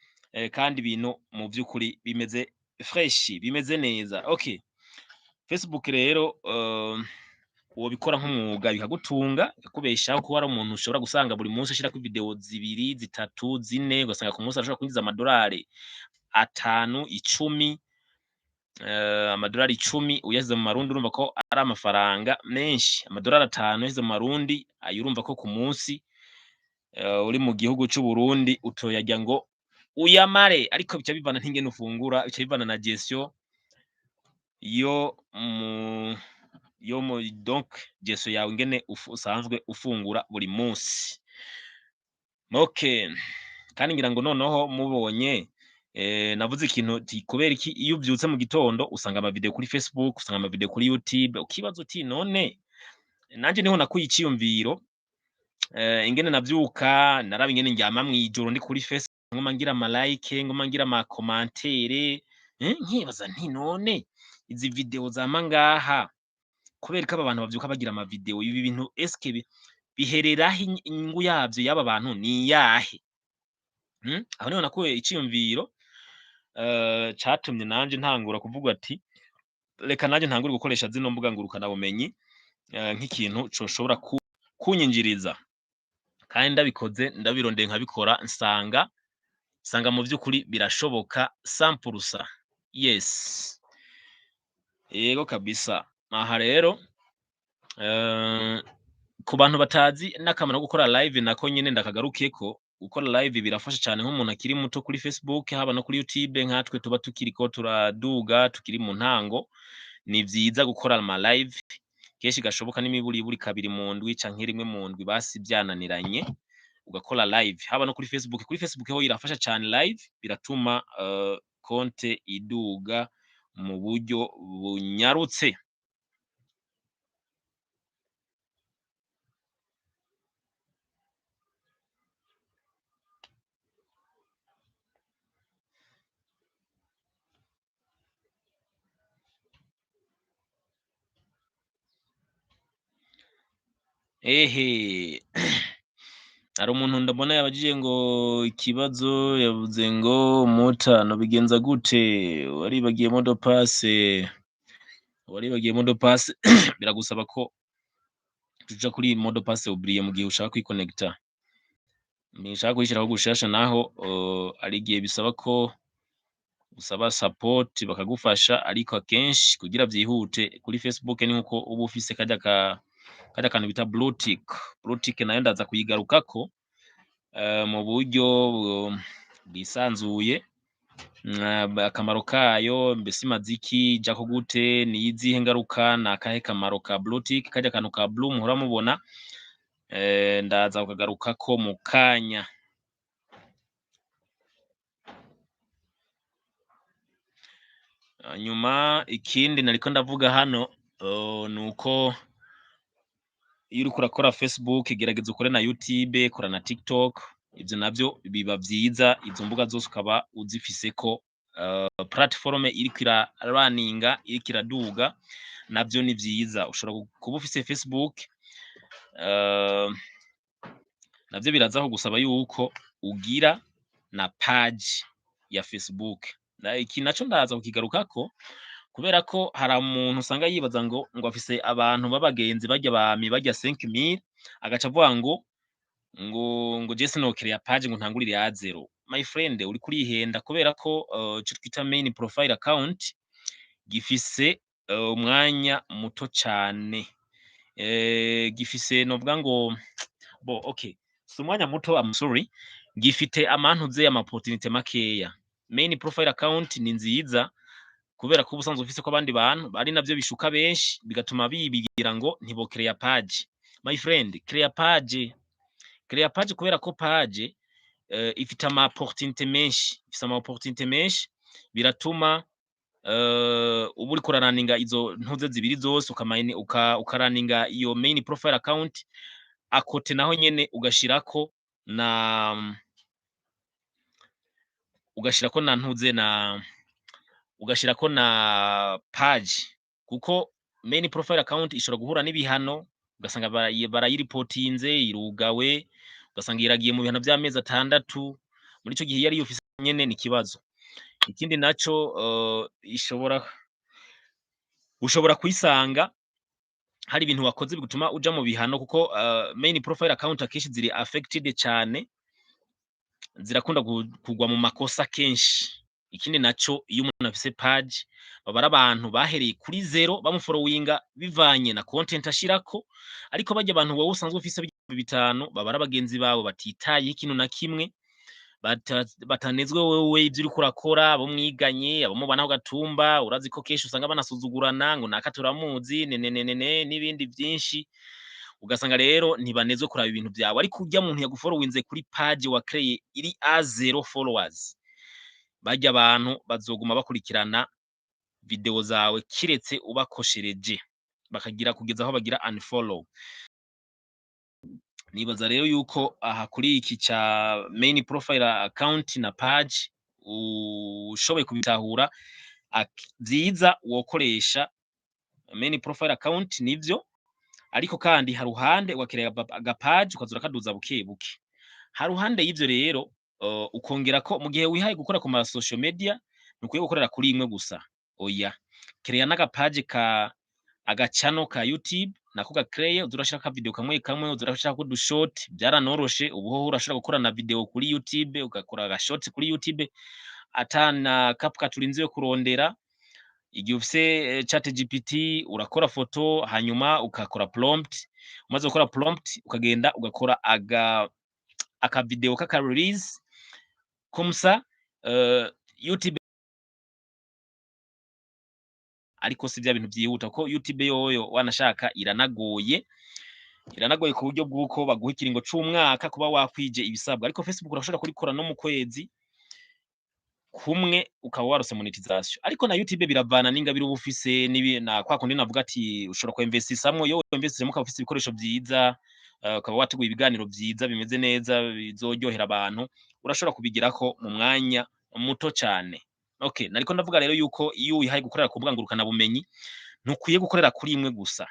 kandi ibintu mu vy'ukuri bimeze fresh, bimeze neza. Okay. Facebook rero wobikora nk'umwuga bikagutunga, bikakubeshaho, kuba ari umuntu ushobora gusanga buri munsi ashirako video 2, 3, 4, ugasanga ku munsi arashobora kwinjiza amadorari 5, 10, amadorari 10 uyashize mu marundi urumva ko ari amafaranga menshi. Amadorari 5 uyashize mu marundi, ayo urumva ko ku munsi uri mu gihugu c'Uburundi utoyarya ngo uyamare, ariko bica bivana n'ingene ufungura, bica bivana na gestion yo mu donc gestion yawe ingene usanzwe ufungura buri munsi. Okay. Kandi ngira ngo noneho mubonye navuze ikintu uti kubera iki iyo uvyutse mu gitondo usanga ama video kuri Facebook, usanga ama video kuri YouTube, ukibaza uti none nanje niho nakuye iciyumviro, ingene navyuka naraba ingene ndyama mw'ijoro ndi kuri Facebook nguma ngira ama like, nguma ngira ama commentaire, nkibaza nti none izi video zama ngaha kubera ko aba bantu bavyuka bagira ama video, ibi bintu eske bihererahe, inyungu yavyo y'aba bantu ni iyahe? Aho niho nakuye iciyumviro catumye nanje ntangura kuvuga ati reka nanje ntangure gukoresha zino mbuga ngurukana bumenyi nk'ikintu coshobora kunyinjiriza. Kandi ndabikoze, ndabirondeye nkabikora, nsanga mu vy'ukuri birashoboka 100%. Yes. Yego kabisa. Aha rero ku bantu batazi n'akamaro ko gukora live, nako nyene ndakagarukeko. Gukora live birafasha cane nk'umuntu akiri muto kuri Facebook, haba no kuri YouTube, nkatwe tuba tukiriko turaduga, tukiri mu ntango, ni vyiza gukora ama live kenshi gashoboka, n'imiburiburi kabiri mu ndwi canke rimwe mu ndwi, basi vyananiranye ugakora live, haba no kuri Facebook. Kuri Facebook ho irafasha cane live, biratuma konte iduga mu buryo bunyarutse. Ehe, hari umuntu ndabona yabajije ngo ikibazo, yavuze ngo muta nobigenza gute, waribagiye mot de passe, waribagiye mot de passe, biragusaba ko tuja kuri mot de passe oublié mu gihe ushaka kwikonekta, nishaka kuyishiraho gushasha. Naho hari igihe bisaba ko usaba support bakagufasha, ariko akenshi kugira vyihute kuri Facebook ni nkuko uba ufise karya kantu bita blue tick. Blue tick nayo ndaza kuyigarukako mu buryo bwisanzuye, akamaro kayo, mbese imaze iki, ijako gute, ni izihe ngaruka, ni akahe kamaro ka blue tick, karya kantu ka blue muhora mubona, ndaza kukagarukako mu kanya. Hanyuma ikindi nariko ndavuga hano nuko iyo uriko urakora Facebook, gerageza ukore na YouTube, kora na TikTok, ivyo navyo biba vyiza, izo mbuga zose ukaba uzifiseko platform iriko iraraninga, iriko iraduga, navyo ni vyiza. Ushobora kuba ufise Facebook, navyo biraza kugusaba yuko ugira na page ya Facebook. Iki naco ndaza kukigarukako, kubera ko hari umuntu usanga yibaza ngo afise abantu b'abagenzi barya bami barya 5000, agaca avuga ngo je sinokereya page ngo ntangurire à zéro. My friend, uriko urihenda, kubera ko ico twita main profile account gifise umwanya muto cane, gifise novuga ngo bo okay, si umwanya muto, I'm sorry, gifite amantuze ama opportunité makeya. Main profile account ni nziza kubera ko ubusanzwe ufise ko abandi bantu ari navyo bishuka benshi, bigatuma bibigira ngo ntibocréa page. My friend, créa page, créa page, kubera ko page ifite ama opportunité menshi, ifise ama opportunité menshi. Biratuma uba uriko uraraninga izo ntuze zibiri zose, ukaraninga iyo main profile account à côté, naho nyene ugashirako na ntuze na ugashirako na page, kuko main profile account ishobora guhura n'ibihano, ugasanga barayiripotinze, irugawe, ugasanga iragiye mu bihano vy'amezi 6. Muri ico gihe iyo ariyo ufise nyene ni ikibazo. Ikindi naco, ishobora ushobora kuyisanga hari ibintu wakoze bituma uja mu bihano, kuko main profile account akenshi ziri affected cane, zirakunda kugwa mu makosa kenshi. Ikindi naco, iyo umuntu afise page, baba ari abantu bahereye kuri zero bamufollowinga bivanye na content ashirako. Ariko barya abantu wowe usanzwe ufise 5,000, baba ari abagenzi bawe batitayeho ikintu na kimwe, batanezwe wewe ivyo uriko urakora, abo mwiganye, abo mubana ku gatumba. Urazi ko kenshi usanga banasuzugurana ngo naka turamuzi nenenenene n'ibindi vyinshi, ugasanga rero ntibanezwe kuraba ibintu vyawe. Ariko urya muntu yagufollowinze kuri page wa créé iri a zero followers, barya abantu bazoguma bakurikirana video zawe kiretse ubakoshereje, bakagira kugeza aho bagira unfollow. Nibaza rero yuko aha kuri iki ca main profile account na page ushoboye kubitahura. Vyiza wokoresha main profile account nivyo, ariko kandi haruhande ugacréa agapage, ukaza urakaduza buke buke. Haruhande y'ivyo rero, ukongera ko mu gihe wihaye gukora ku ma social media, ntukwiye gukorera kuri imwe gusa, oya. Créa n'agapage ka agachannel ka YouTube, nako gacréé, uza urashirako akavideo kamwe kamwe, uza urashirako udushort. Byaranoroshe ubu hoho, urashobora gukora na video kuri YouTube, ugakora agashort kuri YouTube ata na CapCut urinze yo kurondera. Igihe ufise ChatGPT, urakora foto, hanyuma ukakora prompt. Umaze gukora prompt, ukagenda ugakora aga akavideo k'aka release comme ça, YouTube. Ariko si bya bintu vyihuta, ko YouTube yoyo wanashaka iranagoye, iranagoye ku buryo bw'uko baguha ikiringo c'umwaka kuba wakwije ibisabwa. Ariko Facebook urashobora kurikora no mu kwezi kumwe ukaba warose monetization. Ariko na YouTube biravana n'ingabire uba ufise na kwa kundi navuga ati ushobora kuinvestissamwo. Iyo winvestisemo, ukaba ufise ibikoresho vyiza, ukaba wateguye ibiganiro vyiza bimeze neza bizoryohera abantu, urashobora kubigirako mu mwanya muto cane. Okay, nariko ndavuga rero yuko iyo wihaye gukorera ku mbuga ngurukana bumenyi, ntukwiye gukorera kuri imwe gusa,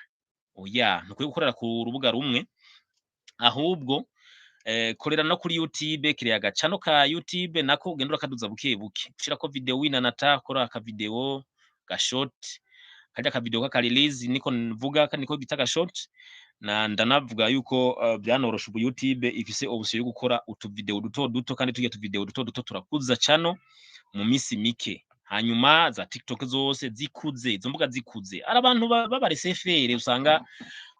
oya. Ntukwiye gukorera ku rubuga rumwe, ahubwo korera no kuri YouTube. Créa agachannel ka YouTube, nako ugenda urakaduza buke buke, ushirako video winanata, kora akavideo ga short, karya akavideo k'aka release niko mvuga, niko bita ga short. Na ndanavuga yuko byanoroshe ubu, YouTube ifise option yo gukora utuvideo duto duto, kandi turya tuvideo duto duto turakuza channel mu misi mike. Hanyuma za TikTok zose zikuze, izo mbuga zikuze, ari abantu b'abaresefere usanga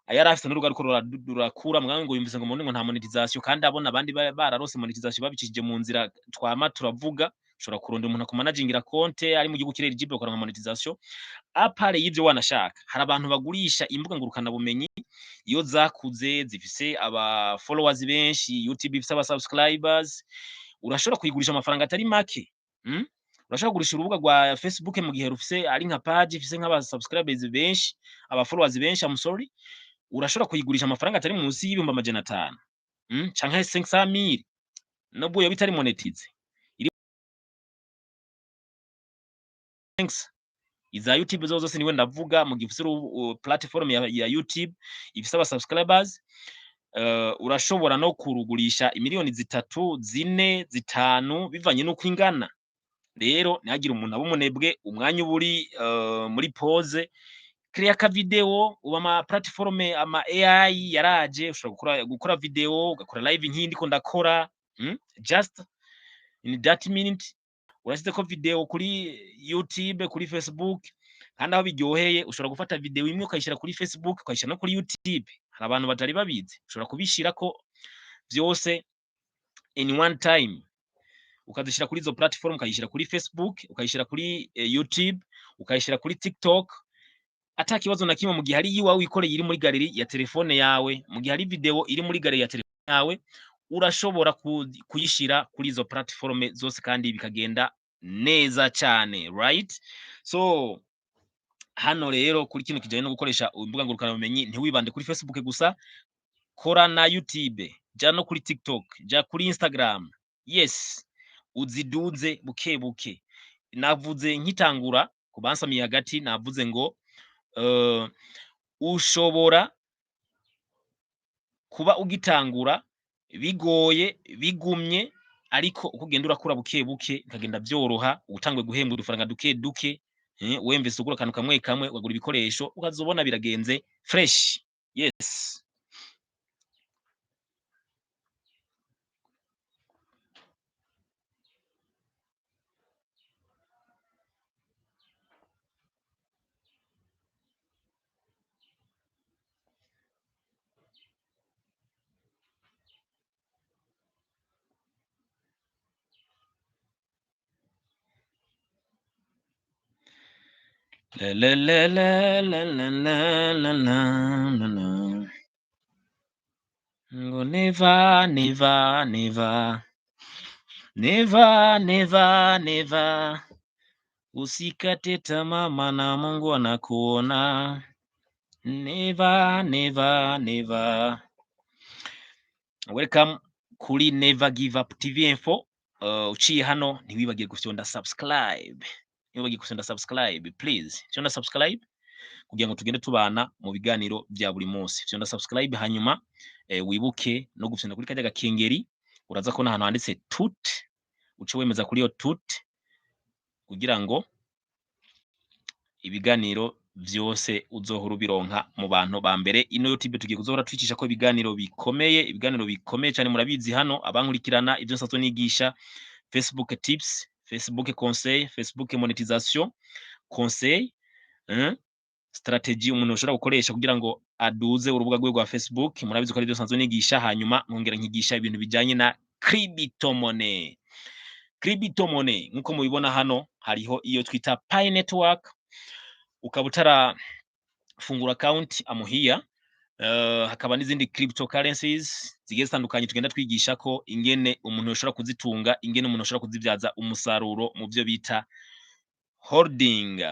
yari afise n'urubuga ruko rurakura, mugabo ngo yumvise ngo ngo nta monetization, kandi abona abandi bararose monetization babicishije mu nzira twama turavuga. Ushobora kurondera umuntu akumanagingira konte ari mu gihugu kiri eligible, ukaronka monetization. À part y'ivyo, wanashaka hari abantu bagurisha imbuga ngurukana bumenyi iyo zakuze, zifise aba followers benshi, YouTube ifise aba subscribers, urashobora kuyigurisha amafaranga atari make. Urashobora kugurisha urubuga rwa Facebook mu gihe rufise ari nka page ifise nk'aba subscribers benshi, aba followers benshi, I'm sorry, urashobora kuyigurisha amafaranga atari munsi y'500,000, Canke 500,000, nubwo yoba itari monétisée iri. Thanks. Iza YouTube zo zose niwe ndavuga. Mu gihe ufise platform ya YouTube ifise aba subscribers, urashobora no kurugurisha imiliyoni 3, 4, 5, bivanye n'uko ingana. Rero ntihagire umuntu aba umunebwe umwanya uba uri muri pause. Créa aka video. Ubu ama platform, ama AI yaraje, ushobora gukora video, ugakora live nk'iyi ndiko ndakora, Just in that minute urashizeko video kuri YouTube, kuri Facebook. Kandi aho biryoheye, ushobora gufata video imwe ukayishira kuri Facebook, ukayishira no kuri YouTube. Hari abantu batari babizi, ushobora kubishirako vyose in one time. Ukazishira kuri izo platform, ukayishira kuri Facebook, ukayishira kuri YouTube, ukayishira kuri TikTok ata kibazo na kimwe, mu gihe hari iwawe wikoreye iri muri galerie ya telefone yawe. Mu gihe hari video iri muri galerie ya telefone yawe, urashobora kuyishira kuri izo platform zose kandi bikagenda neza cyane, right? So hano rero, kuri kino kijanye no gukoresha imbuga ngurukanabumenyi, ntiwibande kuri Facebook gusa, kora na YouTube, ja no kuri TikTok, ja kuri Instagram. Yes, uziduze buke buke. Navuze nkitangura, ku bansamiye hagati, navuze ngo ushobora kuba ugitangura bigoye, bigumye, ariko uko ugenda urakura buke buke bikagenda vyoroha, utanguye guhembwa udufaranga duke duke, wemvise ugura akantu kamwe kamwe, ukagura ibikoresho, ukazobona biragenze fresh. Yes. La la la la la la la la la la la. Ngo never, never, never, never, never, never, usikate tamaa, maana Mungu anakuona. Never, never, never. Welcome kuri Never Give Up TV Info. Uciye hano, ntiwibagire gufyonda subscribe, ntiwibagire gufyonda subscribe, please. Fyonda subscribe kugira ngo tugende tubana mu biganiro bya buri munsi. Fyonda subscribe, hanyuma wibuke no gufyonda kuri kajya gakengeri. Uraza kubona ahantu handitse tout, uce wemeza kuri iyo tout kugira ngo ibiganiro vyose uzohora ubironka mu bantu ba mbere. Ino YouTube tugiye kuzohora twicisha ko ibiganiro bikomeye, ibiganiro bikomeye cyane. Murabizi hano, abankurikirana, ibyo nsanzwe nigisha: Facebook tips, Facebook conseil, Facebook monetization conseil, strategy umuntu ashobora gukoresha kugira ngo aduze urubuga rwe rwa Facebook. Murabizi ko ari byo nsanzwe nigisha. Hanyuma nkongera nkigisha ibintu bijyanye na cryptomonnaie. Cryptomonnaie, nkuko mubibona hano, hariho iyo twita Pi Network. Ukaba utarafungura account amuhiya, hakaba n'izindi cryptocurrencies zigiye zitandukanye tugenda twigisha ko ingene umuntu yoshobora kuzitunga, ingene umuntu ashobora kuzibyaza umusaruro mu byo bita holding.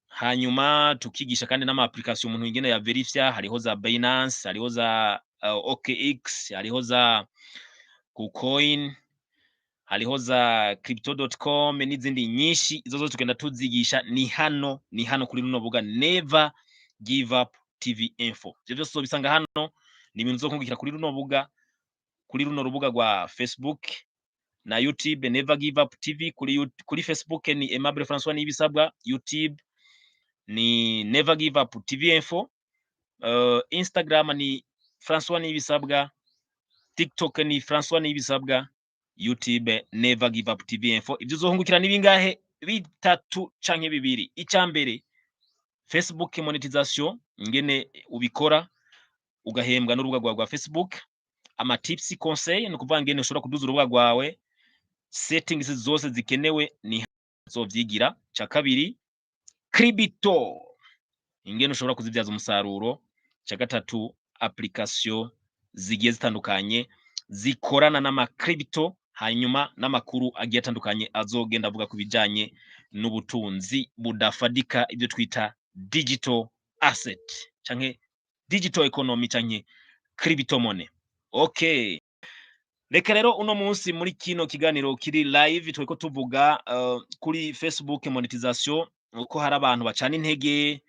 Hanyuma tukigisha kandi n'ama application umuntu ingene ya verifya. Hariho za Binance, hariho za OKX, hariho za KuCoin, hariho za crypto.com n'izindi nyinshi. Izo zose tugenda tuzigisha ni hano kuri runo rubuga Never Give Up TV Info. Ivyo byose uzobisanga hano, ni ibintu uzokungukira kuri runo rubuga, kuri runo rubuga rwa Facebook na YouTube, Never Give Up TV. Kuri Facebook ni Aimable François Nibisabwa, YouTube ni Never Give Up TV Info, Instagram ni François Nibisabwa, TikTok ni François Nibisabwa, YouTube Never Give Up TV Info. Ibyo uzohungukira ni bingahe? Bitatu canke bibiri. Icya mbere, Facebook monetization, ingene ubikora ugahembwa n'urubuga rwawe rwa Facebook. Ama tips conseil, ni ukuvuga ngene ushobora kuduza urubuga rwawe, settings zose zikenewe ni zovyigira. Cya kabiri, crypto, ingene ushobora kuzibyaza umusaruro. Cya gatatu, application zigiye zitandukanye zikorana n'ama crypto, hanyuma n'amakuru agiye atandukanye azogenda avuga ku bijanye n'ubutunzi budafadika, ibyo twita digital asset canke digital economy canke crypto money. Okay, reka rero uno munsi muri kino kiganiro kiri live turiko tuvuga kuri Facebook monetization, uko hari abantu bacana intege,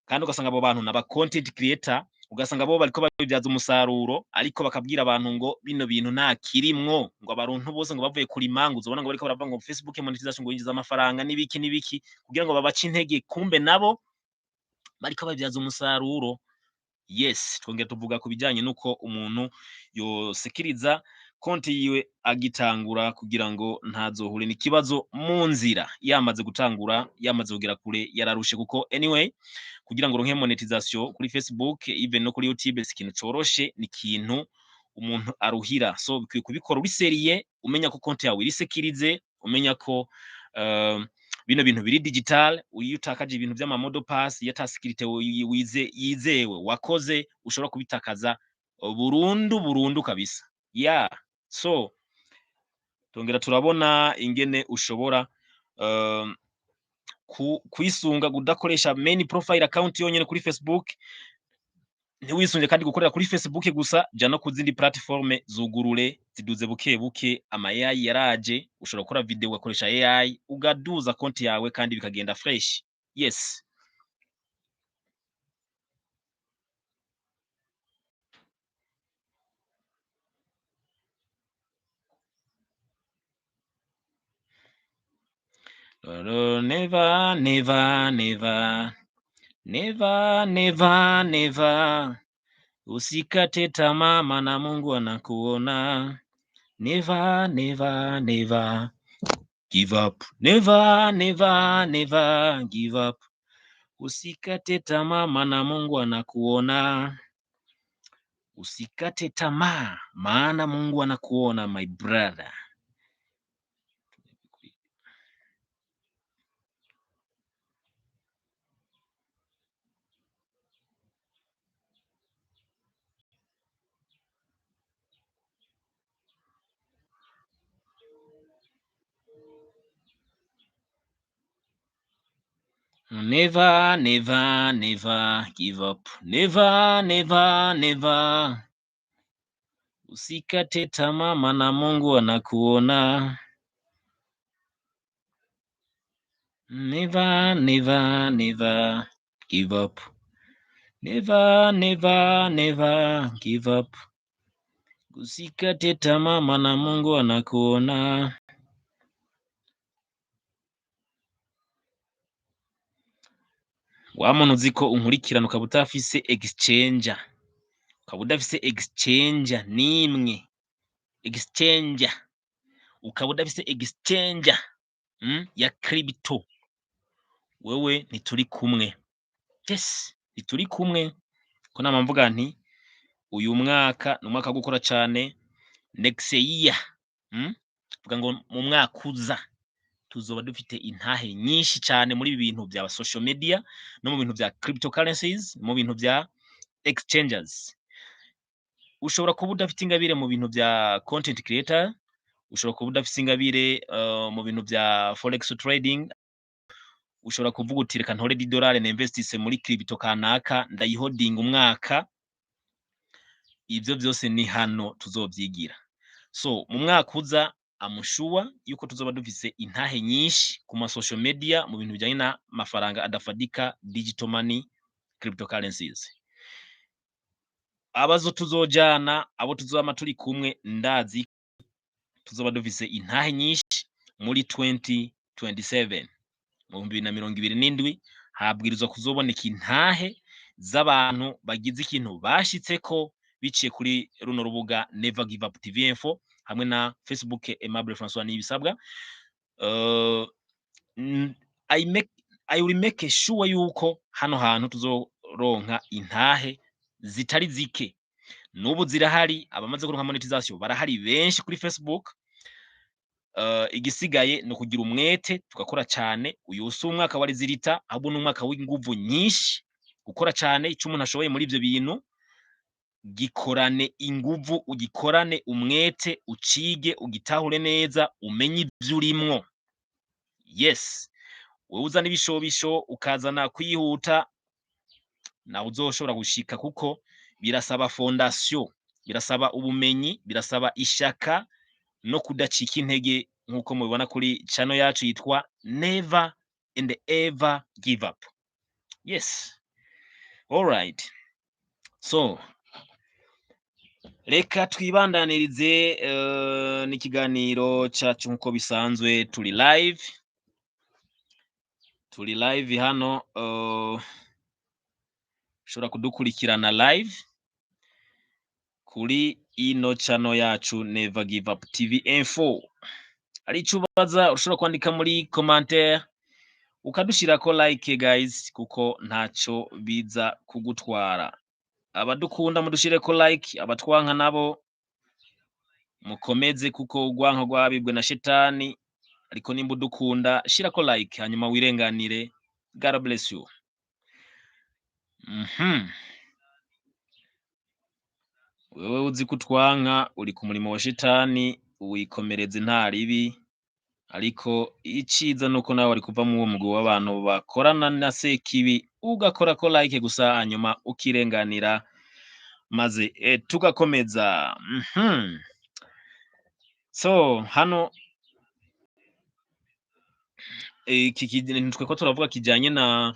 kandi ugasanga abo bantu n'aba content creator, ugasanga bo bariko babibyaza umusaruro, ariko bakabwira abantu ngo bino bintu nta kirimwo, ngo abantu bose ngo bavuye kurima, ngo uzobona ngo bariko baravuga ngo Facebook monetization ngo yinjiza amafaranga n'ibiki n'ibiki, kugira ngo babace intege, kumbe nabo bariko babibyaza umusaruro. Yes, twongera tuvuga ku bijyanye n'uko umuntu yosekiriza konti yiwe agitangura, kugira ngo ntazohure n'ikibazo mu nzira, yamaze gutangura, yamaze kugera kure, yararushe. Kuko anyway, kugira ngo uronke monetization kuri Facebook, even no kuri YouTube, si ikintu coroshe, ni ikintu Umuntu aruhira, so bikwiye kubikora uri sérieux, umenya ko konti yawe iri sécurisée, umenya ko bino bintu biri digital. Iyo utakaje ibintu vy'ama mots de passe, iyo ata sécurité wize yizewe wakoze, ushobora kubitakaza burundu burundu kabisa. Yeah, so tongera turabona ingene ushobora kwisunga kudakoresha main profile account yonyene kuri Facebook. Ntiwisunge kandi gukorera kuri Facebook gusa, ja no ku zindi platform, zugurure, ziduze buke buke. Ama AI yaraje, ushobora gukora video ugakoresha AI, ugaduza konti yawe kandi bikagenda fresh. Yes. Never, never, never, never, never, never, usikate tamaa, maana Mungu anakuona. Never, never, never give up. Never, never, never give up. Usikate tamaa, maana Mungu anakuona. Usikate tamaa, maana Mungu anakuona, my brother. Never, never, never give up. Never, never, never. Usikate tamaa, maana Mungu anakuona. Never, never, never give up. Never, never, never give up. Usikate tamaa, maana Mungu anakuona. Wa muntu uzi ko unkurikirana ukaba utafise exchanger, ukaba udafise exchanger n'imwe, exchanger, ukaba udafise exchanger ya crypto, wewe ntituri kumwe. Yes, ntituri kumwe. Ko nama mvuga nti uyu mwaka ni umwaka wo gukora cane. Next year, vuga ngo mu mwaka uza tuzoba dufite intahe nyinshi cane muri ibi bintu vya social media no mu bintu vya cryptocurrencies, mu bintu vya exchanges. Ushobora kuba udafite ingabire mu bintu vya content creator, ushobora kuba udafite ingabire mu bintu vya forex trading. Ushobora kuvuga uti: "Reka ntore 10 dolari ninvestise muri crypto kanaka, ndayihodinga umwaka." Ivyo vyose ni hano tuzovyigira. So mu mwaka uza I'm sure yuko tuzoba dufise intahe nyinshi ku ma social media, mu bintu bijanye n'amafaranga adafadika, digital money, cryptocurrencies. Abazo tuzojana, abo tuzoma turi kumwe, ndazi tuzoba dufise intahe nyinshi muri 2027. Mu 2027 habwirizwa kuzoboneka intahe z'abantu bagize ikintu bashitseko biciye kuri runo rubuga Never Give Up TV Info hamwe na Facebook Aimable François Nibisabwa. I will make sure yuko hano hantu tuzoronka intahe zitari zike. N'ubu zirahari, abamaze kuronka monetization barahari benshi kuri Facebook. Igisigaye ni ukugira umwete, tugakora cyane. Uyu si umwaka wa résultat, ahubwo ni umwaka w'inguvu nyinshi, gukora cyane. Icyo umuntu ashoboye muri ibyo bintu, gikorane inguvu, ugikorane umwete, ucige, ugitahure neza, umenye ibyo urimwo. Yes, wowe uzana ibishobisho, ukazana kwihuta, nawe uzoshobora gushika, kuko birasaba fondation, birasaba ubumenyi, birasaba ishaka no kudacika intege, nk'uko mubibona kuri channel yacu yitwa Never and Ever Give Up. Yes, alright. So reka twibandanirize n'ikiganiro cyacu nk'uko bisanzwe. Turi live, turi live hano. Ushobora kudukurikirana live kuri ino channel yacu Never Give Up TV Info. Ari icyo ubaza, ushobora kwandika muri commentaire, ukadushirako like guys, kuko ntaco biza kugutwara. Abadukunda mudushireko like, abatwanka nabo Mukomeze, kuko urwanko rwabibwe na shetani. Ariko nimba udukunda, shirako like hanyuma wirenganire. God bless you. Wewe uzi ko utwanka, uri ku murimo wa shetani, wikomereze, nta ribi. Ariko iciza nuko nawe wari kuva mu uwo mugwi w'abantu bakorana na Sekibi, ugakorako like gusa, hanyuma ukirenganira, maze tugakomeza. So hano iki kintu tweko turavuga kijanye na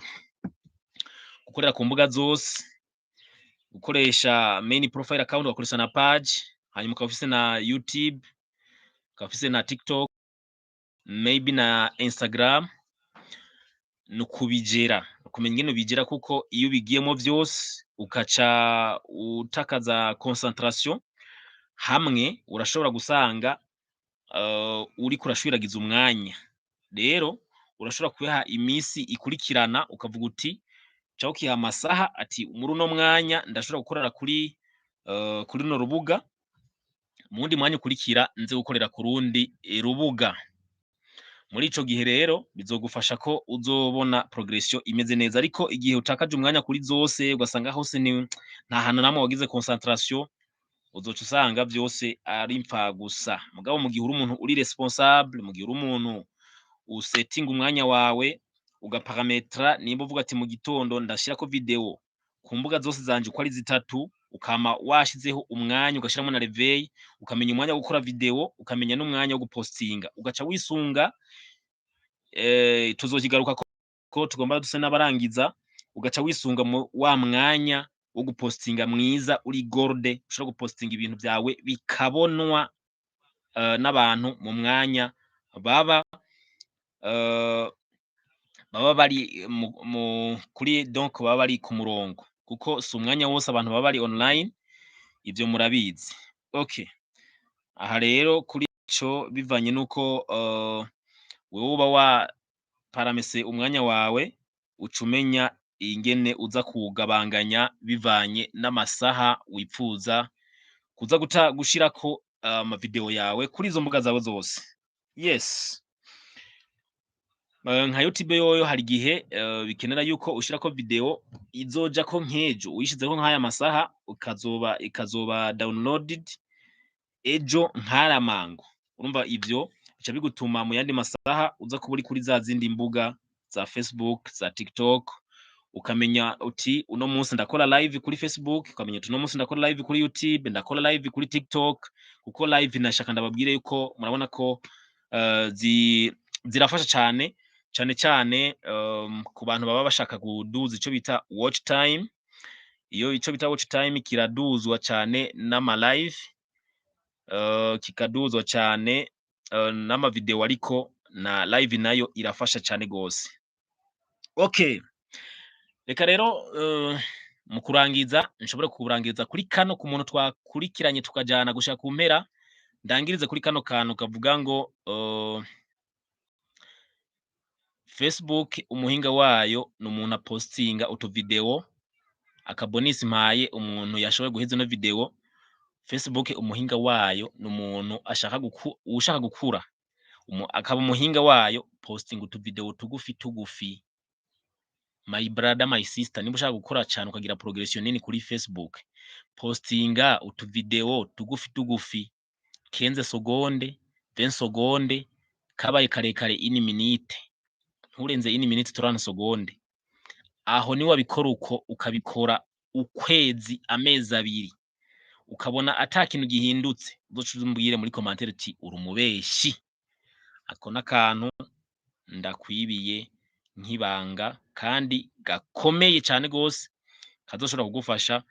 gukorera ku mbuga zose, gukoresha main profile account, ugakoresha na page, hanyuma ukaba ufise na YouTube, ukaba ufise na TikTok, maybe na Instagram. Ni ukubigera, ukumenya ingene ubigera, kuko iyo ubigiyemo vyose ukaca utakaza concentration hamwe, urashobora gusanga uriko urashwiragiza umwanya. Rero urashobora kwiha imisi ikurikirana, ukavuga uti, canke ukiha amasaha ati: "Muri uno mwanya ndashobora gukorera kuri runo rubuga, mu wundi mwanya ukurikira nze gukorera ku rundi rubuga." Muri ico gihe rero bizogufasha ko uzobona progression imeze neza. Ariko igihe utakaje umwanya kuri zose, ugasanga hose ni nta hantu namwe wagize concentration, uzoca usanga vyose ari impfagusa. Mugabo mu gihe uri umuntu uri responsable, mu gihe uri umuntu usetinga umwanya wawe, ugaparametra, nimba uvuga ati: "Mu gitondo ndashirako video ku mbuga zose zanje uko ari zitatu", ukama washizeho umwanya, ugashiramwo na réveil, ukamenya umwanya wo gukora video, ukamenya n'umwanya wo gupostinga, ugaca wisunga, tuzokigaruka ko tugomba duse n'abarangiza, ugaca wisunga mu wa mwanya wo gupostinga mwiza uri gold, ushobora gupostinga ibintu vyawe bikabonwa n'abantu mu mwanya baba bari mu kuri, donc baba bari ku murongo, kuko si umwanya wose abantu baba bari online, ivyo murabizi. Okay, aha rero kuri ico, bivanye nuko wewe uba wa paramese umwanya wawe, uca umenya ingene uza kuwugabanganya bivanye n'amasaha wipfuza kuza guta gushirako ama video yawe kuri izo mbuga zawe zose. Yes. Nka YouTube yoyo hari igihe bikenera yuko ushirako video izojako nk'ejo, uyishizeko nk'aya masaha, ukazoba ikazoba downloaded ejo nk'aya mango. Urumva ivyo bica bigutuma mu yandi masaha uza kuba uri kuri za zindi mbuga za Facebook, za TikTok, ukamenya uti: "Uno munsi ndakora live kuri Facebook", ukamenya uti: "Uno munsi ndakora live kuri YouTube, ndakora live kuri TikTok". Kuko live, nashaka ndababwire yuko murabona ko zirafasha cane cane cane ku bantu baba bashaka kuduza ico bita watch time. Iyo ico bita watch time kiraduzwa cane n'ama live, kikaduzwa cane n'ama video, ariko na live nayo irafasha cane gose. Okay, reka rero mu kurangiza nshobore kurangiza kuri kano, ku muntu twakurikiranye tukajana gushika ku mpera, ndangirize kuri kano kantu kavuga ngo Facebook umuhinga wayo ni umuntu apostinga utuvideo. Akabonisi mpaye umuntu yashoboye guheza ino video: Facebook umuhinga wayo ni umuntu ashaka ushaka gukura akaba umuhinga wayo, posting utuvideo tugufi tugufi. My brother, my sister, niba ushaka gukora cane, ukagira progression nini kuri Facebook, postinga utuvideo tugufi tugufi, 15 secondes, 20 secondes, kabaye karekare 1 minute, nturenze 1 minute 30 secondes. Aho ni wabikora uko, ukabikora ukwezi, amezi 2, ukabona ata kintu gihindutse, uzoca umbwire muri commentaire uti: "Uri umubeshi." Ako n'akantu ndakwibiye nk'ibanga kandi gakomeye cane gose, kazoshobora kugufasha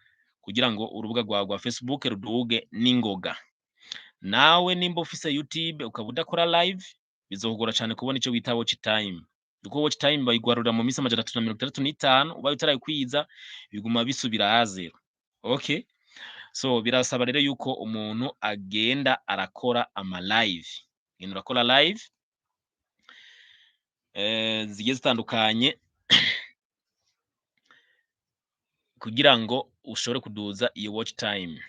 kugira ngo urubuga rwawe rwa Facebook ruduge n'ingoga. Nawe nimba ufise YouTube ukaba udakora live, bizokugora cane kubona ico bita watch time, kuko watch time bayigwarurira mu minsi 365. Ubaye utarayikwiza, biguma bisubira à zéro. Okay, so birasaba rero yuko umuntu agenda arakora ama live, genda urakora live zigiye zitandukanye kugira ngo ushobore kuduza iyo watch time.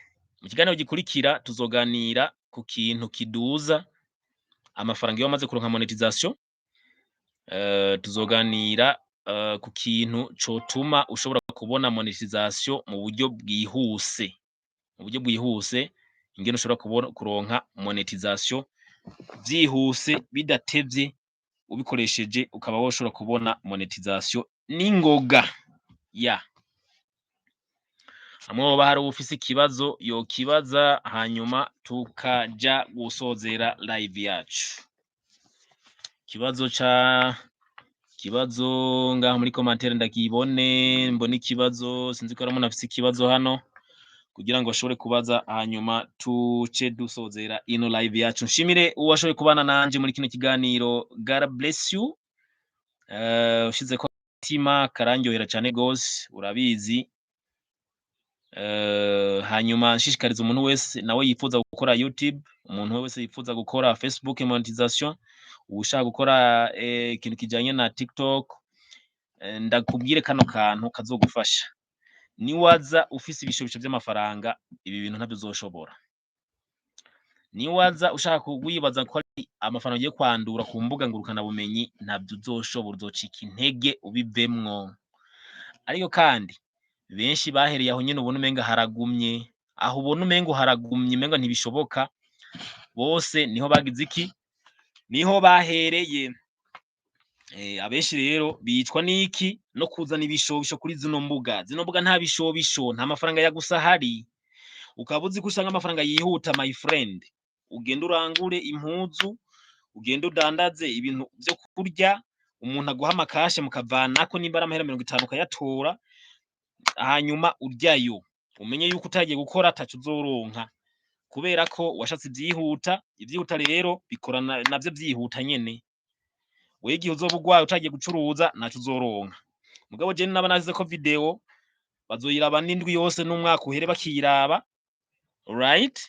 Mu kiganiro gikurikira tuzoganira ku kintu kiduza amafaranga iyo wamaze kuronka monetisation. Tuzoganira ku kintu cotuma ushobora kubona monetisation mu buryo bwihuse, mu buryo bwihuse, ingene ushobora kubona kuronka monetisation vyihuse, bidatevye, ubikoresheje ukaba woshobora kubona monetisation n'ingoga. Ya hamwe hoba hari uwufise ikibazo yokibaza, hanyuma tukaja gusozera live yacu. Ikibazo ca kibazo ngaho muri commentaire, ndakibone, mbone ikibazo. Sinzi ko hari umuntu afise ikibazo hano kugira ngo ashobore kubaza, hanyuma tuce dusozera ino live yacu. Nshimire uwashoboye kubana nanje muri kino kiganiro. God bless you. Ushizeko agatima karandyohera cane gose, urabizi. Hanyuma nshishikariza umuntu wese nawe yifuza gukora YouTube, umuntu wese yifuza gukora Facebook monetization, ushaka gukora ikintu kijanye na TikTok, ndakubwire kano kantu kazogufasha. Niwaza ufise ibishobisho vy'amafaranga, ibi bintu ntavyo uzoshobora. Niwaza ushaka wibaza ko ari amafaranga ugiye kwandura ku mbuga ngurukana bumenyi, ntavyo uzoshobora, uzocika intege ubivemwo. Ariko kandi benshi bahereye aho nyene ubona umenga haragumye, aho ubona umengo haragumye, umenga ntibishoboka, bose niho bagize iki? Niho bahereye. Abenshi rero bicwa n'iki? No kuzana ibishobisho kuri zino mbuga. Zino mbuga nta bishobisho, nta mafaranga ya gusa ahari. Ukaba uzi ko usanga amafaranga yihuta, my friend, ugende urangure impuzu, ugende udandaze ibintu vyo kurya, umuntu aguha amakashe mukavanako, nimba ari amahera 50 ukayatora, hanyuma uryayo. Umenye yuko utagiye gukora ataco uzoronka, kubera ko washatse ivyihuta. Ivyihuta rero bikorana navyo vyihuta nyene. Wewe igihe uzoba urwaye utagiye gucuruza, ntaco uzoronka. Mugabo je naba nashizeko video, bazoyiraba n'indwi yose n'umwaka uhere bakiyiraba, right?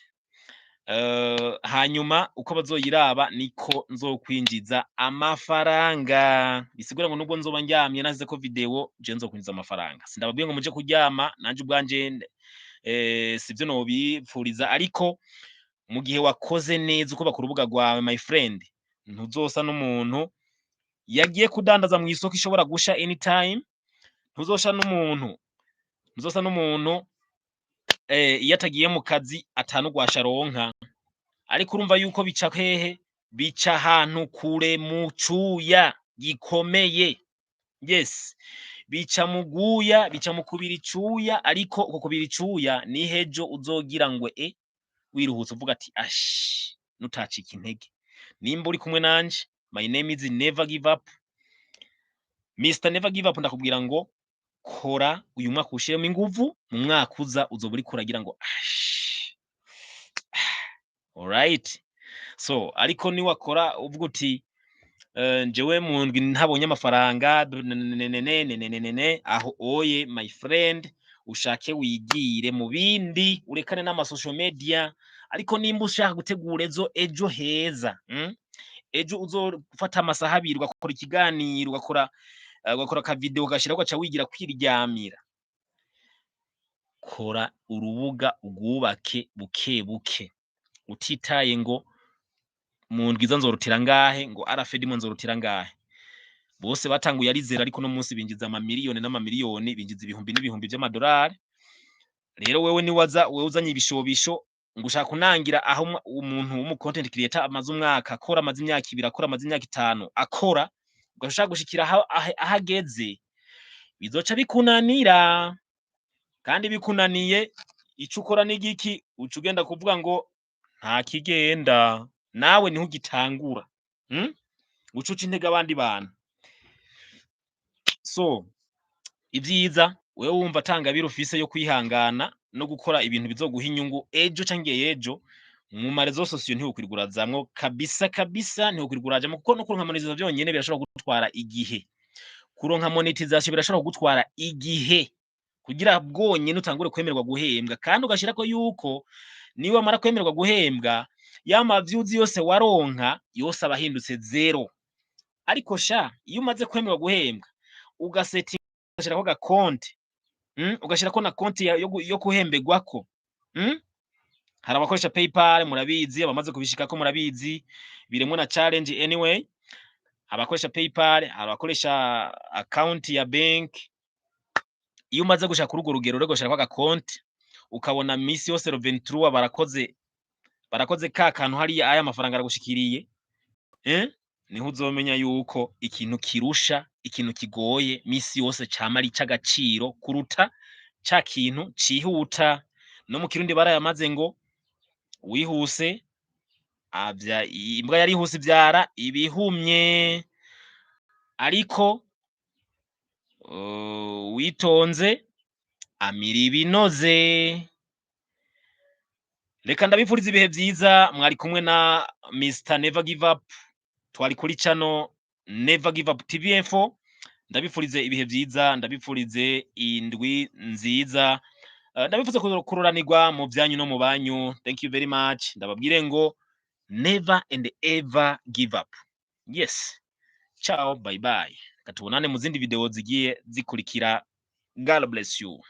Hanyuma uko bazoyiraba niko nzokwinjiza amafaranga. Bisigura ngo nubwo nzoba ndyamye nashizeko video, je nzokwinjiza amafaranga. Sindababwiye ngo muje kuryama, nanje ubwanje sivyo nobipfuriza, ariko mu gihe wakoze neza ukubaka urubuga rwawe, my friend, ntuzosa n'umuntu yagiye kudandaza mw'isoko ishobora gusha anytime. Ntuzosa n'umuntu iyo atagiye mu kazi atanugwasha aronka. Ariko urumva yuko bica hehe? Bica ahantu kure mu cuya gikomeye. Yes, bica mu guya, bica mu kubira icuya. Ariko uko kubira icuya ni hejo uzogira ngo wiruhutse uvuga ati ash, nutacika intege. Nimba uri kumwe nanje, my name is Never Give Up, Mr Never Give Up. Ndakubwira ngo kora uyu mwaka, ushiremo inguvu, mu mwaka uza uzoba uriko uragira ngo ash. Alright, so ariko niwakora uvuga uti njewe mu ndwi ntabonye amafaranga nenenenenenene, aho oye, my friend, ushake wigire mu bindi, urekane n'ama social media. Ariko nimba ushaka gutegura ejo heza, Ejo uzofata amasaha 2 ugakora ikiganiro, ugakora aka video, ugashiraho, ugaca wigira kwiryamira, kora urubuga ugwubake buke buke, utitaye ngo mu ndwi iza nzorutira ngahe, ngo arafedimo nzorutira ngahe. Bose batanguye ari zero, ariko no munsi binjiza amamiliyoni n'amamiliyoni, binjiza ibihumbi n'ibihumbi vy'amadolari. Rero wewe niwaza wewe uzanye ibishobisho ngo ushaka kunangira aho umuntu w'umu content creator amaze umwaka akora, amaze imyaka 2 akora, amaze imyaka 5 akora, ugashaka gushikira aho ageze, bizoca bikunanira. Kandi bikunaniye, ico ukora ni igiki? Uca ugenda kuvuga ngo nta kigenda, nawe niho ugitangura, Uca uca intege abandi bantu. So ivyiza, wewe wumva atangabire ufise yo kwihangana no gukora ibintu bizoguha inyungu ejo canke ejo, mu ma réseaux sociaux ntiwokwirirwa urazamwo kabisa kabisa, ntiwokwirirwa urajamwo, kuko no kuronka monetization vyonyene birashobora kugutwara igihe. Kuronka monetization birashobora kugutwara igihe kugira bwonyene utangure kwemererwa guhembwa. Kandi ugashirako yuko niba wamara kwemererwa guhembwa, ya ma views yose waronka yose aba ahindutse zero. Ariko sha, iyo umaze kwemererwa guhembwa, ugaseti, ugashirako agakonte, ugashirako na konti yo guhemberwako, Hari abakoresha PayPal, murabizi, abamaze kubishikako murabizi, birimwo na challenge. Anyway, abakoresha PayPal, abakoresha account ya bank. Iyo umaze gushika kuri urwo rugero rwo gushirako agakonti, ukabona misi yose le 23 barakoze ka kantu hariya, aya mafaranga aragushikiriye, niho uzomenya yuko ikintu kirusha, ikintu kigoye misi yose cama ari ic'agaciro kuruta ca kintu cihuta. No mu Kirundi barayamaze ngo wihuse avya imbwa yarihuse ivyara ibihumye, ariko witonze amira ibinoze. Reka ndabifuriza ibihe vyiza. Mwari kumwe na Mr Never Give Up, twari kuri channel Never Give Up TV Info. Ndabifurize ibihe vyiza, ndabifurize indwi nziza, ndabifuza kuroranirwa mu vyanyu no mu banyu. Thank you very much. Ndababwire ngo never and ever give up. Yes, ciao, bye bye. Reka tubonane mu zindi video zigiye zikurikira. God bless you.